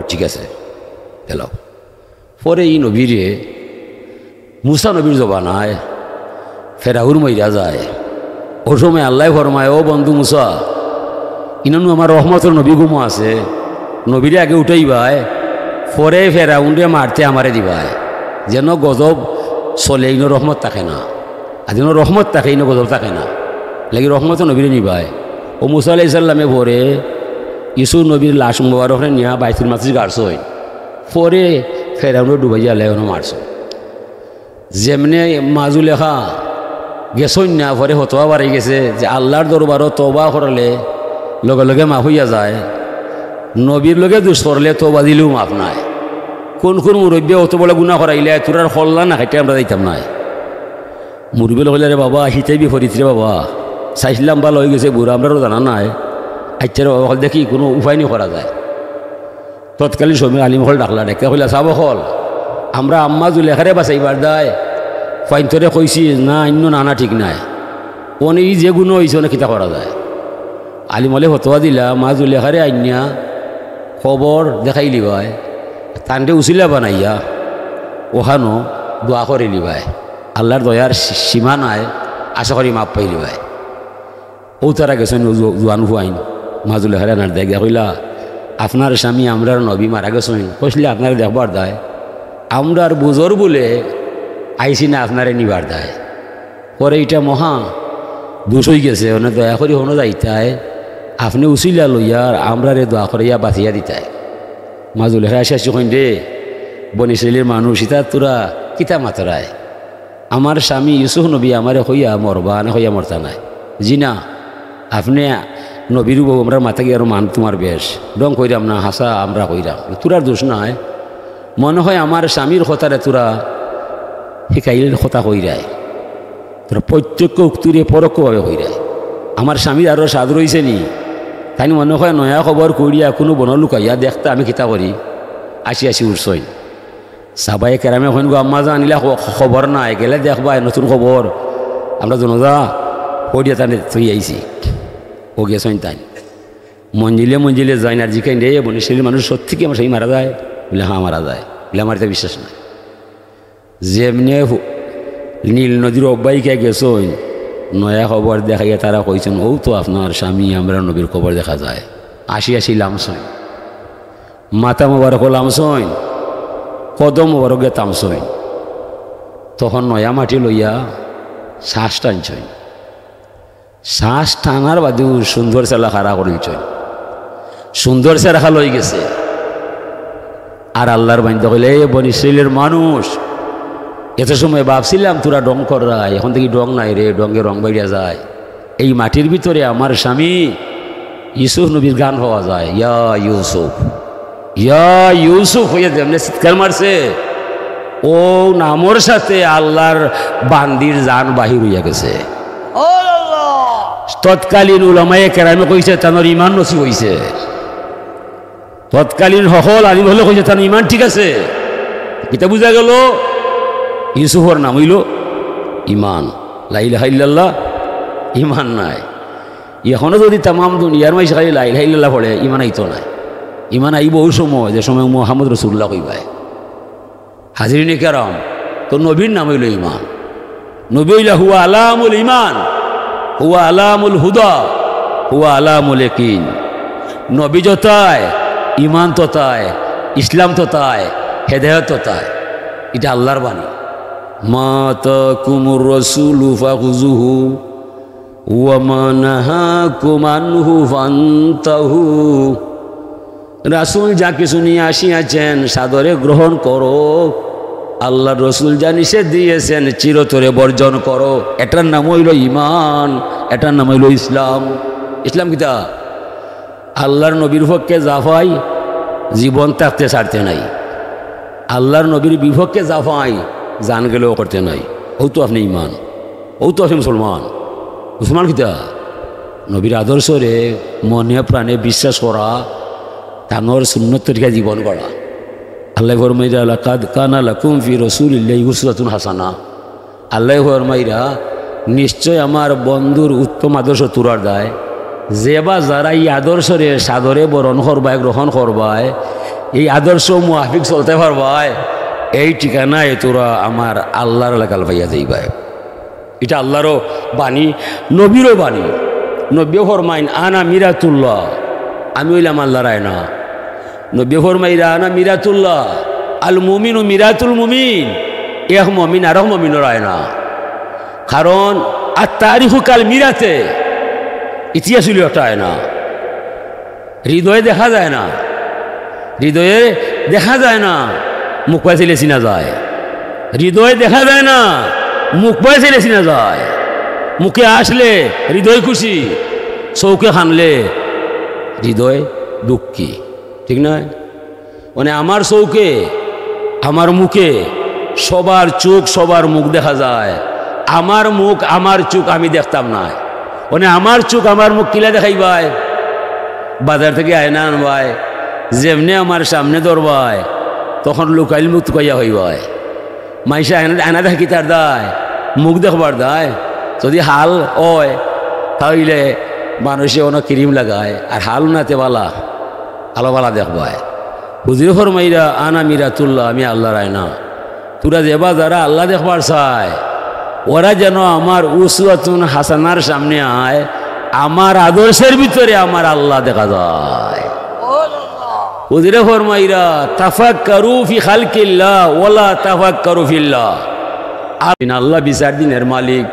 ঠিক আছে, গেল। পরে ই নবীরে, মুসা নবীর জমানায় ফেরাউন মইরা যায়। অউ সময় আল্লায় ফরমায়, "ও বন্ধু মুসা, ইনানু আমার রহমতর নবী গুমো আছে, নবীরে আগে উঠাইবায়, পরে ফেরাউনরে মারতে আমারে দিবায়।" যেন গজব চলে, ইনো রহমত থাকে না। আর যেন রহমত থাকে, ইনো গজব থাকে না। লাগি রহমতর নবীরে নিবায়। অউ মুসা আলাইহিস সালামে পরে ইউসুফ নবীর লাশ মুবারকরে নিয়া বাইতুল মাকদিস গাড়ছইন। পরে ফেরাউনরে ডুবাইয়া আল্লায় অনো মারছইন। যেমনে মা জুলেখা গেছইন না, পরে ফতোয়া বারইগেছে যে আল্লার দরবারো তওবা করলে লগে লগে মাফ অইয়া যায়। নবীর লগে দুষ করলে তওবা দিলেও মাফ নাই। কোন কোন মুরব্বিয়ে অত বড় গুনা করাইলে, তোরার কল্লা না খাইতে আমরা যাইতাম নায়। মুরব্বি অকলে কইলা, "রে বাবা, হিতে বিপরীত রে বাবা, সাইজ লম্বা অই গেছে বুড়া, আমরারও জানা নাই।" আচ্ছা রে বাবা, অকল দেখি কুনু উপায় নি করা যায়। তৎকালীন সময় আলিম অকল ডাকলা, ডেকে কইলা, "সাব অকল, আমরা আম্মা জুলেখারে বাঁচাইবার দায় পাইন্তরে কইছি না, অইন্য না, না ঠিক নায়। অনে ই যে গুনা অইছে, অনে কিতা করা যায়?" আলিম অকলে ফতোয়া দিলা, মা জুলেখারে আইন্না কবর দেখাইলিবায়, তানরে উছিলা বানাইয়া অখানো দোয়া করিলিবায়। আল্লার দয়ার সী-, সীমা নাই, আশা করি মাফ পাইলিবায়। অউ তারা গেছইন, অউ জু-, জুয়ান পুয়াইন, মা জুলেখারে আনার দায় গিয়া কইলা, "আপনার স্বামী আমরার নবী মারা গেছইন, কইছলে আপনারে দেখবার দায়, আমরার বুঝর বুলে আইছি না আপনারে নিবার দায়।" পরে ইটা মহা দুষ অই গেছে, অনে দয়া করি হনো যাইতায়, আপনে উছিলা লইয়া আমরারে দোয়া করাইয়া বাঁচাইয়া দিতায়। মা জুলেখায় আশি আশি কইন, "রে বনি ইসরাইলর মানুষ, ইতা তোরা কিতা মাতরায়? আমার স্বামী ইউসুফ নবী আমারে কইয়া মরবা, না কইয়া মরতা নায়। জি না, আপনে নবীর বউ, আমরার মাথা গিয়া আরো মান তুমার বেশ। ঢং কইরাম না, হাছা আমরা কইরাম, তোরার দুষ নাই। মনে হয় আমার স্বামীর কথারে তোরা হিকাইল কথা কইরায়।" তোরা প্রত্যক্ষ উক্তিরে পরোক্ষভাবে কইরায়। আমার স্বামীর আরো সাধ রইছে নি? তাইন মনে হয় নয়া কবর কুড়িয়া কুনু বনো লুকাইয়া দেখতা আমি কিতা করি। আশি আশি উঠছইন। সাহাবায়ে কেরামে কইন, "গো আম্মা জান, ইলা খ-, খবর নাই, গেলে দেখবায় নতুন কবর। আমরা জনাজা পড়িয়া তানে থই আইছি।" অউ গেছইন তাইন। মঞ্জিলে মঞ্জিলে যাইন আর জিকাইন, "রে বনি ইসরাইলর মানুষ, সত্যি কি আমার স্বামী মারা যায়?" বুলে, "হ্যাঁ, মারা যায়।" বুলে, "আমার ইতা বিশ্বাস নাই।" যেমনে হু-, নীল নদীর অবাহিকায় গেছইন, নয়া কবর দেখাইয়া তারা কইছইন, "অউ তো আপনার স্বামী, আমরার নবীর কবর দেখা যায়।" আশি আশি লামছইন, মাথা মোবারক লামছইন, কদম মোবারক গিয়া থামছইন। তখন নয়া মাটি লইয়া শ্বাস টানছইন। শ্বাস টানার বাদেউ সুন্দর চেলা খাড়া করিলছইন। সুন্দর চেলা খাড়া অই গেছে। আর আল্লার বান্দা কইলা, "এ বনি ইসরাইলর মানুষ, এত সময় ভাবছিলাম তোরা ঢং কররায়, এখন দেখি ঢং নাই রে, ঢঙ্গে রং বাইড়া যায়। এই মাটির ভিতরে আমার স্বামী ইউসুফ নবীর ঘ্রাণ পাওয়া যায়, ইয়া ইউসুফ।" ইয়া ইউসুফ কইয়া যেমনে চিৎকার মারছে, অউ নামর সাথে আল্লার বান্দির জান বাহির অইয়া গেছে। তৎকালীন উলামায়ে কেরামে কইছে, তানর ইমান নসিব অইছে। তৎকালীন হকল আলিম অকলে কইছে, তানর ইমান ঠিক আছে। কিতা বুঝা গেল? ইউসুফর নাম অইলো ইমান। লা ইলাহা ইল্লাল্লাহ, ইমান নাই। এখনো যদি তামাম দুনিয়ার মাইনষে খালি লা ইলাহা ইল্লাল্লাহ পড়ে, ইমান আইতো নায়। ইমান আইবো অউ সময়, যে সময় মুহাম্মদ রসুলুল্লাহ কইবায়। হাজিরিনে কেরাম, তো নবীর নাম অইলো ইমান। নবী অইলা হুয়া আলামুল ইমান, হুয়া আলামুল হুদা, হুয়া আলামুল ইয়াকিন। নবী যতায়, ইমান ততায়, ইসলাম ততায়, হেদায়ত ততায়। ইটা আল্লার বাণী। মা আতাকুমুর রাসূলু ফাখুযুহু ওয়া মা নাহাকুম আনহু ফান্তাহু। রাসূল যা কিছু নিয়া আসিয়াছেন, সাদরে গ্রহণ করো। আল্লার রসুল যা নিষেধ দিয়েছেন, চিরতরে বর্জন করো। এটার নাম অইলো ইমান, এটার নাম অইলো ইসলাম। ইসলাম কিতা? আল্লার নবীর পক্ষে যা পাই, জীবন থাকতে ছাড়তে নাই। আল্লার নবীর বিপক্ষে যা পাই, জান গেলেও করতে নাই। অউ তো আপনে ইমান, অউ তো আপনে মুসলমান। মুসলমান কিতা? নবীর আদর্শরে মনে প্রাণে বিশ্বাস করা, তানর সুন্নত তরিকা জীবন গড়া। আল্লায় ফরমাইরা, "লাকাদ কানা লাকুম ফি রাসূলিল্লাহি উসওয়াতুন হাসানা।" আল্লায় ফরমাইরা, "নিশ্চয় আমার বন্ধুর উত্তম আদর্শ তুরার দায়।" যে বা যারা ই আদর্শরে সাদরে বরণ করবায়, গ্রহণ করবায়, এই আদর্শ মুয়াফিক চলতে পারবায়, এই ঠিকানায় তুরা আমার আল্লার লাগাল পাইয়া যাইবায়। ইটা আল্লারও বাণী, নবীরও বাণী। নবীয়ে ফরমাইন, "আনা মিরাতুল্লাহ, আমি অইলাম আল্লার আয়না।" নবীয়ে ফরমাইরা, "আনা মিরাতুল্লাহ, আল মুমিনু মিরাতুল মুমিন।" এক মুমিন আরক মুমিনর আয়না। কারণ আর তারিখু কাল মিরাতে, ইতিহাস অইলো একটা আয়না। হৃদয়ে দেখা যায় না, হৃদয়ে দেখা যায় না, মুখ বায় চাইলে চিনা যায়। হৃদয়ে দেখা যায় না, মুখ বায় চাইলে চিনা যায়। মুখে আসলে হৃদয় খুশি, চউখে কানলে হৃদয় দুঃখী। ঠিক নায়? মানে আমার চউখে, আমার মুখে সবার চউখ, সবার মুখ দেখা যায়, আমার মুখ, আমার চউখ আমি দেখতাম নায়। মানে আমার চউখ, আমার মুখ কিলা দেখাইবায়? বাজার থাকি আয়না আনবায়, যেমনে আমার সামনে ধরবায়, তখন লুকাইল মুখ তুকাইয়া কইবায়। মাইনষে আয়না, আয়না দেখে কিতার দায়? মুখ দেখবার দায়। যদি হাল অয়, তা অইলে মানষে অনো cream লাগায়, আর হাল নাতে বালা, আলো বালা দেখবায়। হুজুরে ফরমাইরা, "আনা মিরাতুল্লাহ, আমি আল্লার আয়না।" তুরা যেবা যারা আল্লা দেখবার চায়, ওরা যেন আমার উসওয়াতুন হাসানার সামনে আয়, আমার আদর্শের ভিতরে আমার আল্লা দেখা যায়। হুজুরে ফরমাইরা, "তাফাক্কারু ফি খালকিল্লাহ ওয়ালা তাফাক্কারু ফিল্লাহ।" আপনি আল্লা বিচার দিনের মালিক।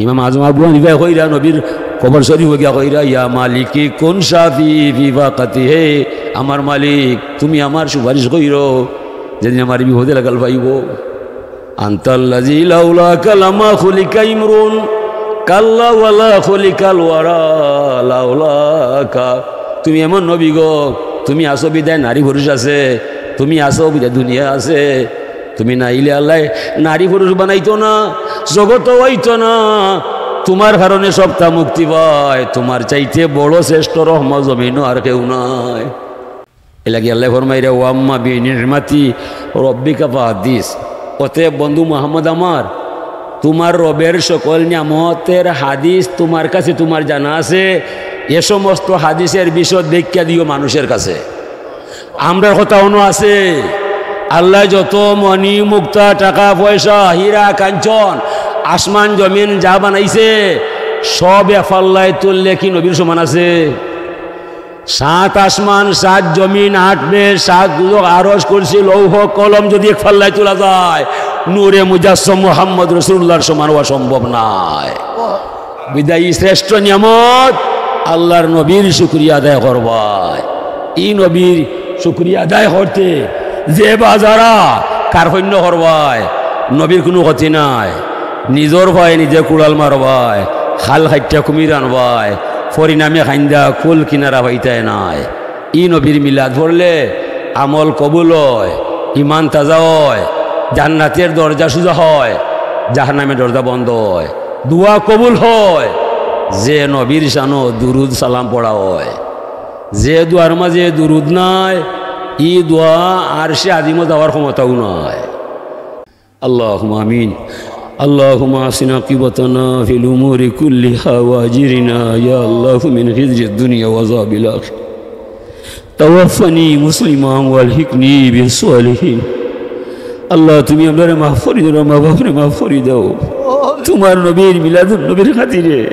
ইমাম আজম আবু হানিফায় কইরা, নবীর কবর শরীফো গিয়া কইরা, "ইয়া মালিকি কুন শাফি ফি ফাকাতি, হে আমার মালিক, তুমি আমার সুপারিশ কইরো, যেদিন আমার বিপদে লাগাল পাইবো।" আনতাল্লাযী লাউলাকা লামা খুলিকা ইমরুন, কাল্লা ওয়ালা খুলিকাল ওয়ারা লাউলাকা। তুমি এমন নবী গো, তুমি আছো বিধায় নারী পুরুষ আছে, তুমি আছো বিধায় দুনিয়া আছে। তুমি না আইলে আল্লায় নারী পুরুষ বানাইতো না, জগতও অইতো না। তুমার কারণে সবতা মুক্তি পায়, তুমার চাইতে বড় শ্রেষ্ঠ রহমত জমিনো আর কেউ নাই। এরলাগি আল্লায় ফরমাইরা, "ওয়া আম্মা বিনি'মাতি রাব্বিকা ফাহাদ্দিস।" অতএব বন্ধু মুহাম্মদ আমার, তুমার রবের সকল নিয়ামতের হাদিস তুমার কাছে তুমার জানা আছে, এ সমস্ত হাদিসের বিশদ ব্যাখ্যা দিও মানুষের কাছে। আমরার কথা অনো আছে, আল্লায় যত মণি মুক্তা, টাকা পয়সা, হীরা কাঞ্চন, আসমান জমিন যা বানাইছে, সব এক পাল্লায় তুললে কি নবীর সমান আছে? সাত আসমান, সাত জমিন, আট বেহেশত, সাত দুজখ, আরশ, কুরসি, লৌহ, কলম যদি এক পাল্লায় তুলা যায়, নূরে মুজাসসাম মুহাম্মদ রাসূলুল্লাহর সমান অওয়া সম্ভব নায়। বিধায় ই শ্রেষ্ঠ নিয়ামত আল্লার নবীর শুকরিয়া আদায় করবায়। ই নবীর শুকরিয়া আদায় করতে যে বা যারা কার্পণ্য করবায়, নবীর কুনু ক্ষতি নাই। নিজর পায়ে নিজে কুড়াল মারবায়, খাল কাটিয়া কুমির আনবায়, পরিণামে কাইন্দা কুল কিনারা পাইতায় নায়। ই নবীর মিলাদ পড়লে আমল কবুল অয়, ইমান তাজা অয়, জান্নাতের দরজা সুজা অয়, জাহান্নামের দরজা বন্ধ অয়, দোয়া কবুল অয়। যে নবীর শানো দুরুদ সালাম পড়া অয়, যে দোয়ার মাঝে দুরুদ নাই, ই দোয়া আরশে আজিমো যাওয়ার ক্ষমতাও নাই। اللهم آمين. اللهم أحسن عاقبتنا في الأمور كلها وأجرنا يا الله من خزي الدنيا وعذاب الآخرة. توفني مسلما وألحقني بالصالحين. আল্লাহ, তুমি আমরারে মাফ করি দেও, মা বাপরে মাফ করি দেও। তুমার নবীর মিলাদুন নবীর খাতিরে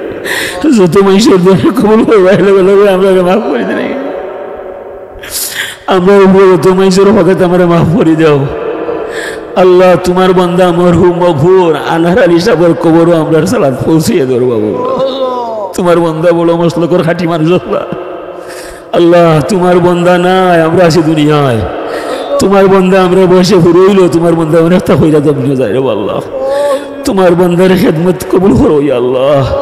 যত মাইনষর দোয়া কবুল করবায়, লগে লগে আমরারে মাফ করি দেও। আমরার উপরে যত মাইনষর হক আছে, আমরারে মাফ করি দেও। আল্লাহ, তুমার বান্দা মরহুম মগফুর আনার আলী সাবর কবরো আমরার সালাত পৌঁছিয়া দেও বাবু। তুমার বান্দা বড় মসলকর খাঁটি মানুষ আল্লাহ। আল্লাহ, তুমার বান্দা নাই, আমরা আছি দুনিয়ায়। তুমার বান্দা আমরা বয়সে বুড়া অইলো, তুমার বান্দা অনেকটা কইরা জমিনো যায় রে আল্লাহ। তুমার বান্দার খেদমত কবুল করো ইয়া আল্লাহ।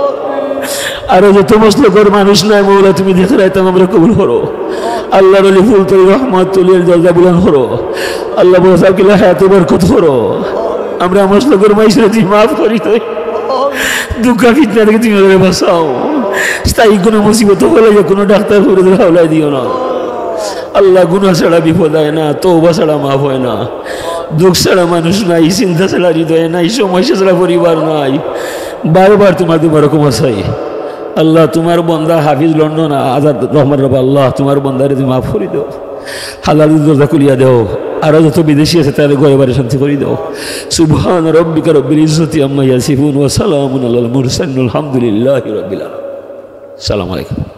আরো যত মসলকর মানুষ নাই মৌলা, তুমি দেখরায় তাম আমরারে কবুল করো। আল্লাহর ওলি ফুলতলি রহমত তুলিয়ার দরজা বুলন্দ করো। আল্লাহ বড় সাহেব কিলা হায়াতে বরকত করো। আমরা মসলকর মাইনষরে তুমি মাফ করি দেও। দুঃখ ফিতনা থাকি তুমি আমরারে বাঁচাও। স্থায়ী কুনু মুসিবত অইলে কুনু ডাক্তার করে হাওলায় দিও না। আল্লাহ, গুনাহ ছাড়া বিপদ অয় না, তওবা ছাড়া মাফ অয় না, দুঃখ ছাড়া মানুষ নাই, চিন্তা ছাড়া হৃদয় নাই, সমস্যা ছাড়া পরিবার নাই। বারবার তুমার দুয়ারো ক্ষমা চাই। আল্লাহ, তুমার বান্দা হাফিজ লন্ডন, আজাদ রহমান রব, আল্লাহ, তুমার বান্দারে তুমি মাফ করি দেও, হালাল দরজা খুলিয়া দেও, আরো যত বিদেশি আছে তাদের ঘরে বাড়ি শান্তি করি দেও। سبحان ربك رب العزة عما يصفون وسلام على المرسلين والحمد لله رب العالمين. السلام عليكم.